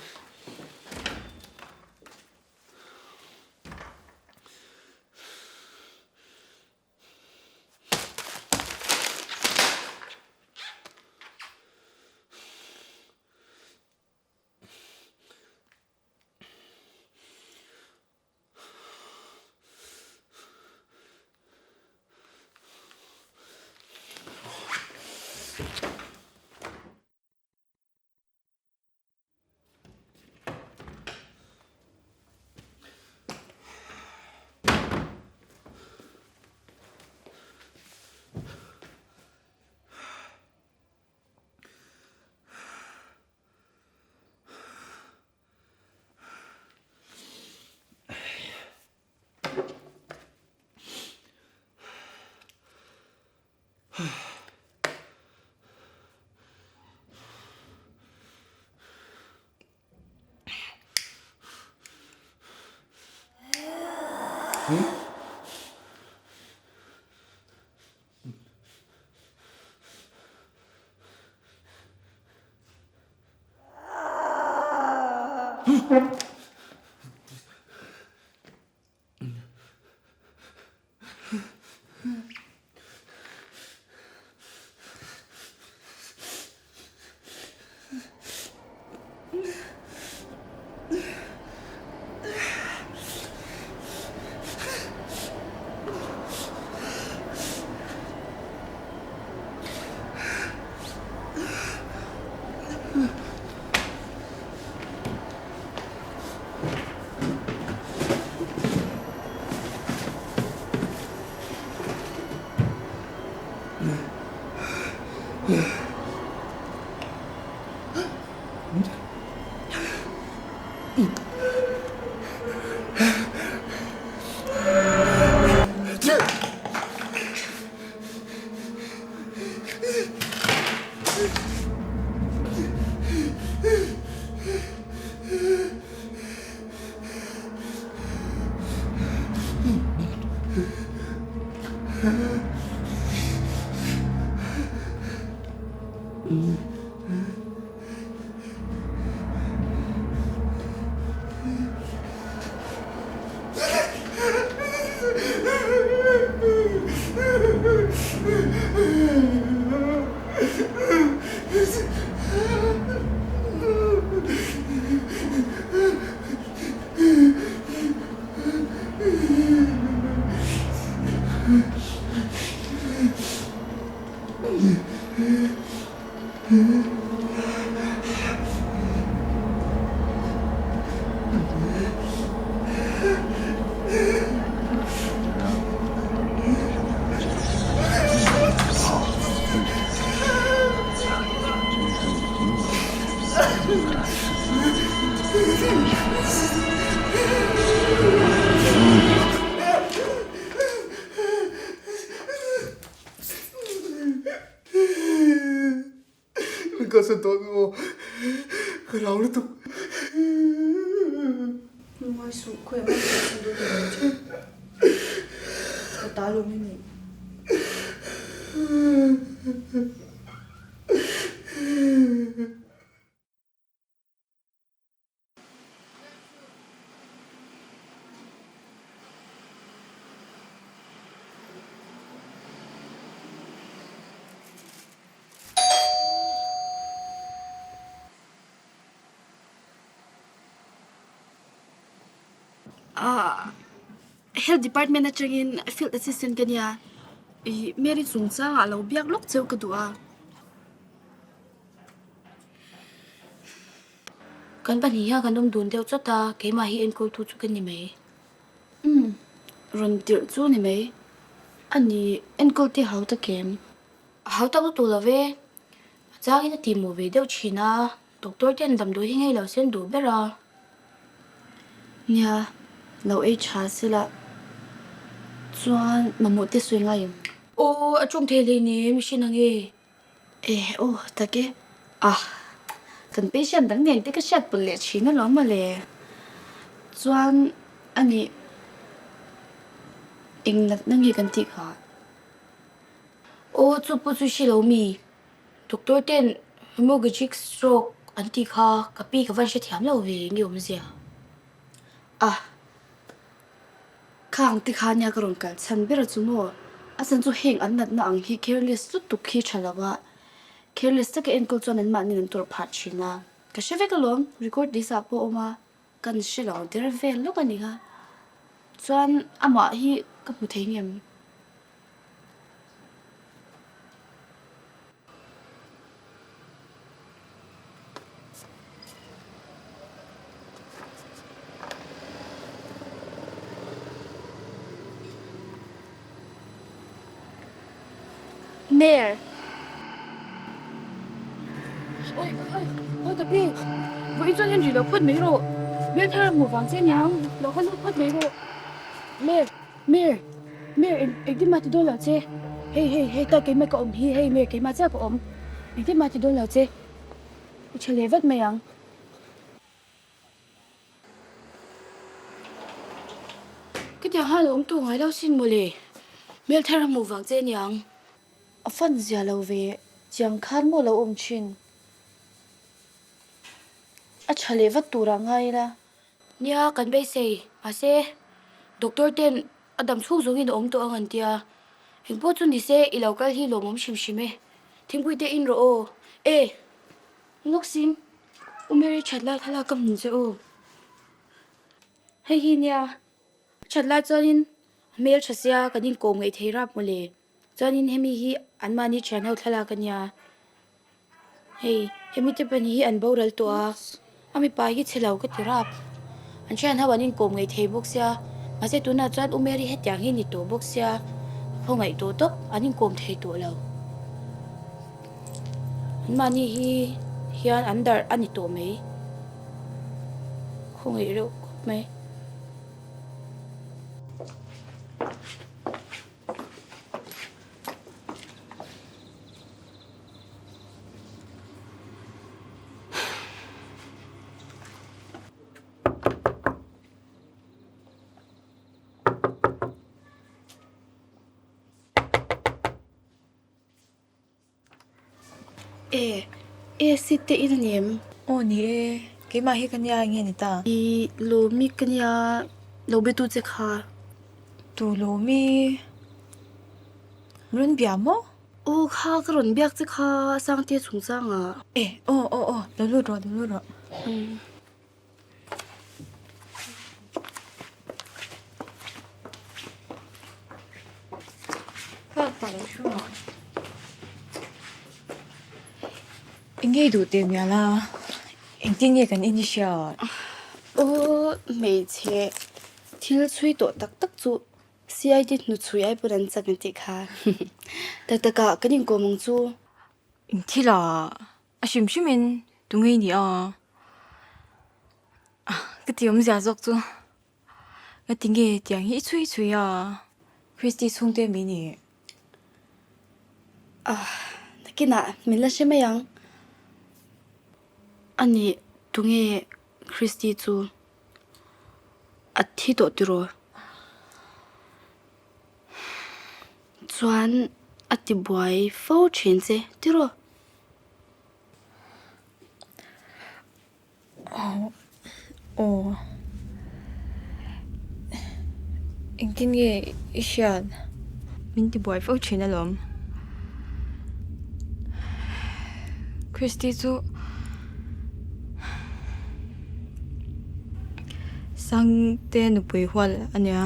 Min kalsan tawh ang aw, ka hlau lutuk. Lungngai suh, khawiah mah ka kalsan dawn lo ang che. Ka ta lawm i nih. Health department atangin field assistant ka nia, ih Mary chungchangah lo biak lawk cheu ka duh a. Kan pahnih hian kan awm dun deuh chawt a, keimah hi enkawltu chu ka ni mai. Umm, rawn tirh chu ni mai. A ni, enkawl te hau tak em? Hau tak lutuk lo ve. A changin a tihmawh ve deuh thin a, doctor ten damdawi hi ngei lo se an duh ber a. Nia, lo ei tha sela chuan mamawh te sawi ngai em? Aw, a tawng thei hleinem, mihring ang e. Eh aw tak e, ah kan patient dang nen te ka hriat pawlh leh thin alawm mawle. Chuan a nih eng natna nge kan tih kha? Aw chu pawh chu hre lo mi, doctor ten hemorrhagic stroke an tih kha ka pi ka van hrethiam lo ve nge awmzia? Ah. Khang te kha nia ka rawn kal chhan ber chu maw? A chhan chu heng an natna ang hi careless lutuk hi tha lo a, careless taka enkawl chuan an mahni an tawrh phah thin a. Ka hre vek alawm, record list ah pawh a awm a, kan hre lo der vel lawk a ni kha. Chuan amah hi ka hmu thei ngem? Mayor. Oi oi oi ka pi vawiin chuan Henry lo phawt mai rawh Mayor thar a hmuh vang che aniang lo kal lut phawt mai rawh Mayor. Mir, Mir eng engtin mah ti dawn lo che, hei hei hei ta keimah ka awm hi hei Mir keimah chiah ka awm, engtin mah ti dawn lo che, i tha leh vat mai ang. Ka tiang han awm tawh ngai lo sin mawle, hmel thar a hmuh vang che aniang. A fan zia lo ve, chiang khan maw lo awm thin. A tha leh vat turah ngai ila. Nia, kan beisei. Mahse, doctor ten a dam chhung zawngin a awm tawh ang an tia. Engpawh chu ni se, i lo kal hi lawmawm hrim hrim e. Thingpui te in rawh aw. E! Lawksim, U Mary that lai thlalak ka hmu che u. Hei hi nia, a that lai chuanin a hmel tha sia kan inkawm ngaih thei rap mawle. Chuanin hemi hi anmahni thian ho thlalak a nia. Hei, hemi te pahnih hi an boral tawh a, a mipa hi chhe lo ka ti rap. An thian ho an inkawm ngei thei bawk sia, mahse tunah chuan U Mary hetiang hi ni tawh bawk sia, a khawngaih tawh tawp, an inkawm thei tawh lo. Anmahni hi hian an darh a ni tawh mai. Khawngaih reuh khawp mai. E, e si te in ani em? Aw ni e, keimah hi ka nia enge ni ta? I Lawmi ka nia, lo be tu che kha. Tu Lawmi? Rawn bia maw? Aw kha ka rawn biak che kha Sangte chungchang ah. E, aw aw aw, lo lut rawh, lo lut rawh. Eng nge duh teh mial a, engtin nge kan in i hriat? Aw hmeichhe thil chhui tawh tak tak chu CID hnuchhui ai pawn an chak ang tih kha tak tak ah kan inkawm ang chu. Engthil ah A hrim hrimin tu ngei ni a, ka ti awmzia zawk chu ka ti nge tiang hi i chhui chhui a, Christy chhungte mi ni. Ah, nakinah min la hre mai ang. A nih tu nge Christy chu a thi tawh tiraw? Chuan a ti buai fo thin che tiraw? Aw engtin nge i hriat? Min ti buai fo thin alawm. Christy chu Sangte nupui hual a nia.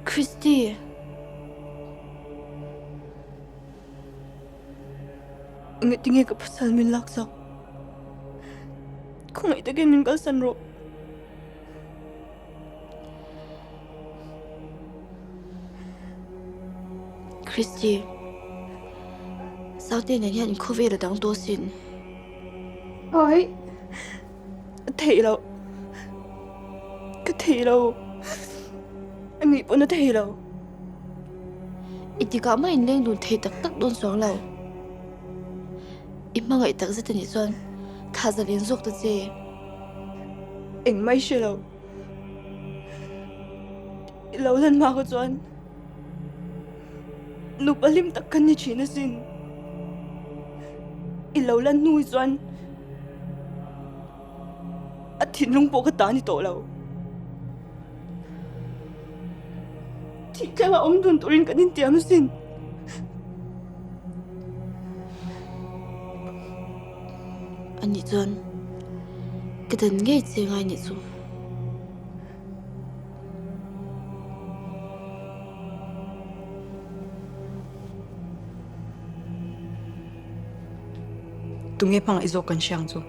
Christy. Engati nge ka pasal min laksak? Khawngaih takin min kalsan rawh. Christy, Saute nen hian inkhawvel a dang tawh asin. Ai, a theih loh. Ka thei lo. Ani pawn a thei lo. I tikah mah inleng dun thei tak tak dawn chuang lo. I hmangaih tak zet anih chuan thla zalen zawk ta che. Engmah i hre lo. I lo lan hma kha chuan nupa hlim tak kan ni thin asin. I lo lan hnu hi chuan a thinlung pawh ka ta ni tawh lo. Thih thleng a awm dun turin kan intiam asin. Anih chuan ka dan ngei che ngai nih chu. Tunge hmangaih zawk kan hria ang chu.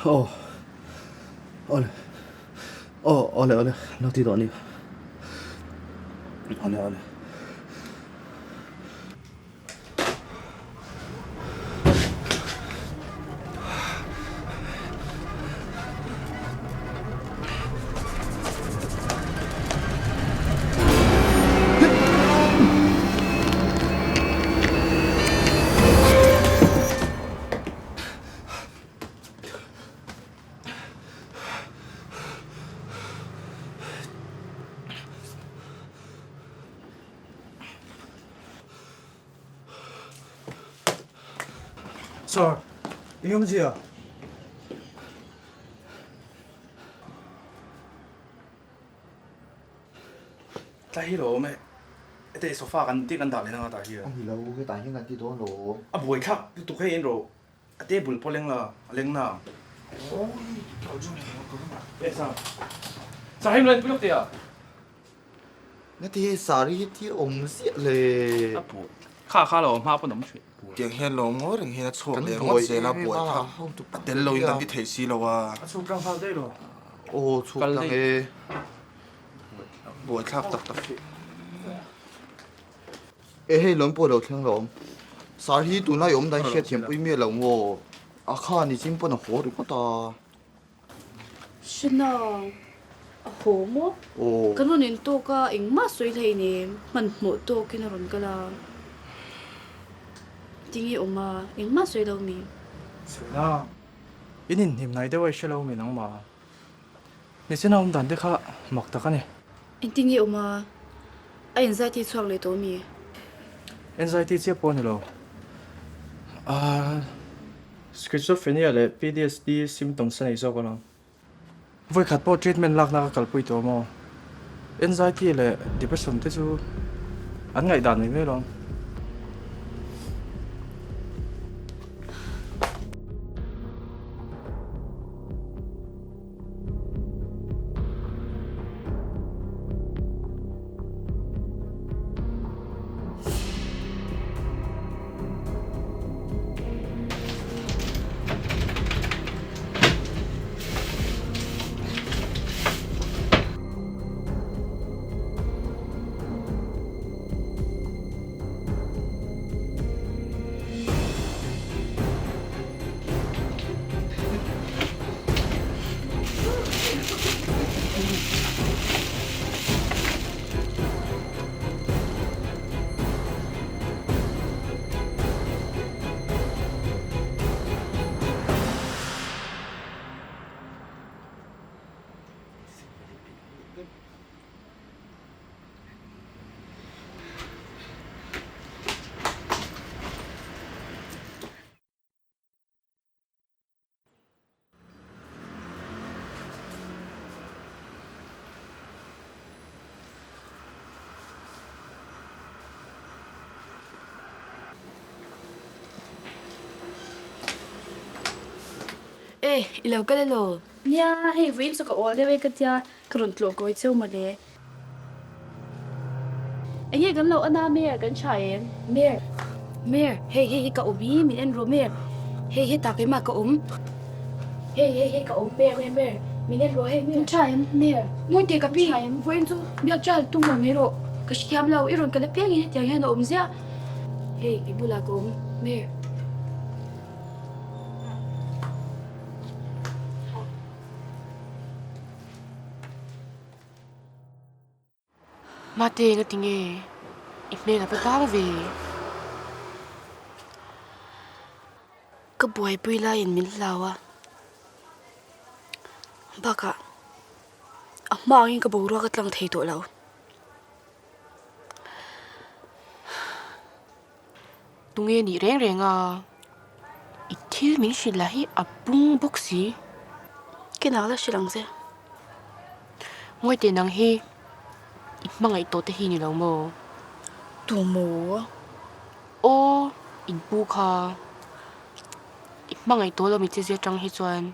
Aw. Awle. Aw, awle awle. Lo ti tawh a ni. Awle awle. Sir, eng awmzia? Tlai hi lo awm e. Hete sofa kan tih kan dah leh nanga tah hi a. A ni lo, hetah hian kan ti dawn lo. A buai thlak lutuk hei en rawh. A table pawh leng la, a leng na. E sir. Sir hei mla in pui lawk teh a. Ngati hei sari hi thil awm ziah le. A buai kha kha lo hma pawn awm thin. Tiang hian lo ngawi reng hian a chhuak leh ngawt zel a buai kha a tel lo in kan ti thei si lo a. A chhuk tlang nghal daih lo. Aw chhuk tlang e. Buai thlak tak tak hi. E hei lawm pawh lo thleng lo awm. Sar hi tunlai awm dan hriat thiam pui miah lo maw? A kha ni chin pawn a haw ringawt a. Hre na, a haw maw? Aw. Kan rawn intawk a, engmah sawi hlei nem, hmanhmawh tawkin a rawn kal a. Tinge awm a, engmah sawi lo mi? Sawi na, in inhnim hnai deuh a i hre lo mi nangmah? Nichina awm dan te kha mak tak a ni. Engtinge awm a, a anxiety chhuak leh tawh mi? Anxiety chiah pawh a ni lo. Ahh. Schizophrenia leh PTSD symptoms a nei zawk alawm. Vawikhat pawh treatment lakna ka kalpui tawh maw? Anxiety leh depression te chu an ngaihdan mai mai alawm. E, i lo kal elaw? Nia, hei vawiin chu ka awl deuh e ka tia, ka rawn tlawh kawi cheu mawle. Enge kan lo ana Mer kan tha em? Mer, Mer, hei hei hi ka awm hi min en rawh Mer, hei hetah keimah ka awm, hei hei hei ka awm Mer Mer Mer min en rawh hei Mer. Kan tha em Mer? Ngawi teh ka pi, vawiin chu biak chal tum lo mai rawh, ka hrethiam lo, i rawn kal apiangin hetiang hian a awm ziah, hei i bulah ka awm Mer. Mate nga ti nge i hmel a va dang ve? Ka buaipui laiin min hlau a, bakah a hma angin ka boruak a tlang thei tawh lo. Tunge nih reng reng a, i thil min hrilh lah hi a bung bawk si. Kinah la hrilh ang che. Ngawi teh nang hi i hmangaih tawh te hi ni lo maw? Tu maw? Aw, in pu kha. I hmangaih tawh lo mi che zia tang hi chuan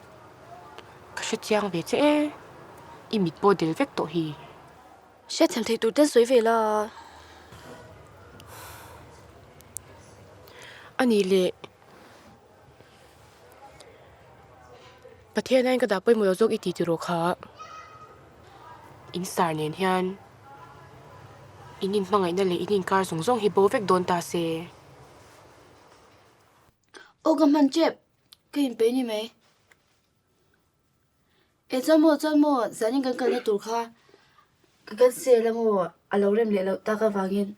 ka hre chiang ve che e, i mit pawh del vek tawh hi. Hriatthiam theih tur ten sawi ve la. A nih leh. Pathian aiin ka dah pawimawh lo zawk i ti tiraw kha. In sar nen hian in inhmangaihna leh in inkar zawng zawng hi bo vek dawn ta se. Aw ka hman tep, ka inpeih ni mai. E chuan maw chuan maw zanin kan kalna tur kha ka cancel a maw a lo rem leh loh tak avangin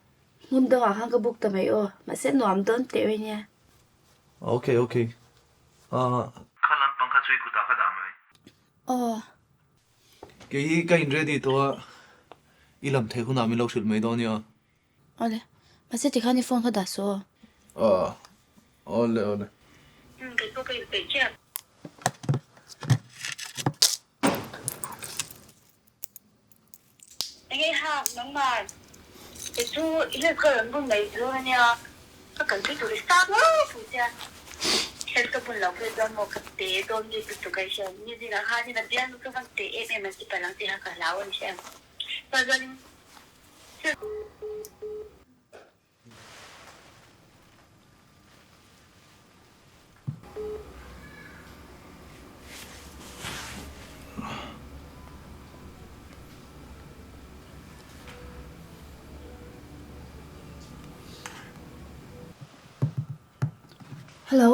hmun dangah khan ka book ta mai aw mahse nuam dawn teh mai nia. Ok ok ah. Kha lampang kha chu i kutah ka dah mai. Aw. Kei hi ka in ready tawh a, i lam theih hunah min lo hrilh mai dawn nia. Awle, mahse tikhan i phone kha dah suh aw. Aw, awle awle. Umm, kei pawh ka inpeih chiah. Enge ha, nangmah kei chu i help ka rawn bun mai dawn ania, ka kalpui tur i sang ngawt pui che a, help ka bun loh phei chuan maw ka te dawn mi lutuk a i hria, mi zingah khanin a bialnu chu van te em em an ti palh ang tih kha ka hlau a ni hria ang. Chuan chuanin Hello.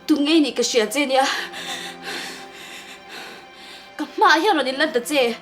Tunge nih ka hria che nia. Ka hmaah hian rawn inlan ta che.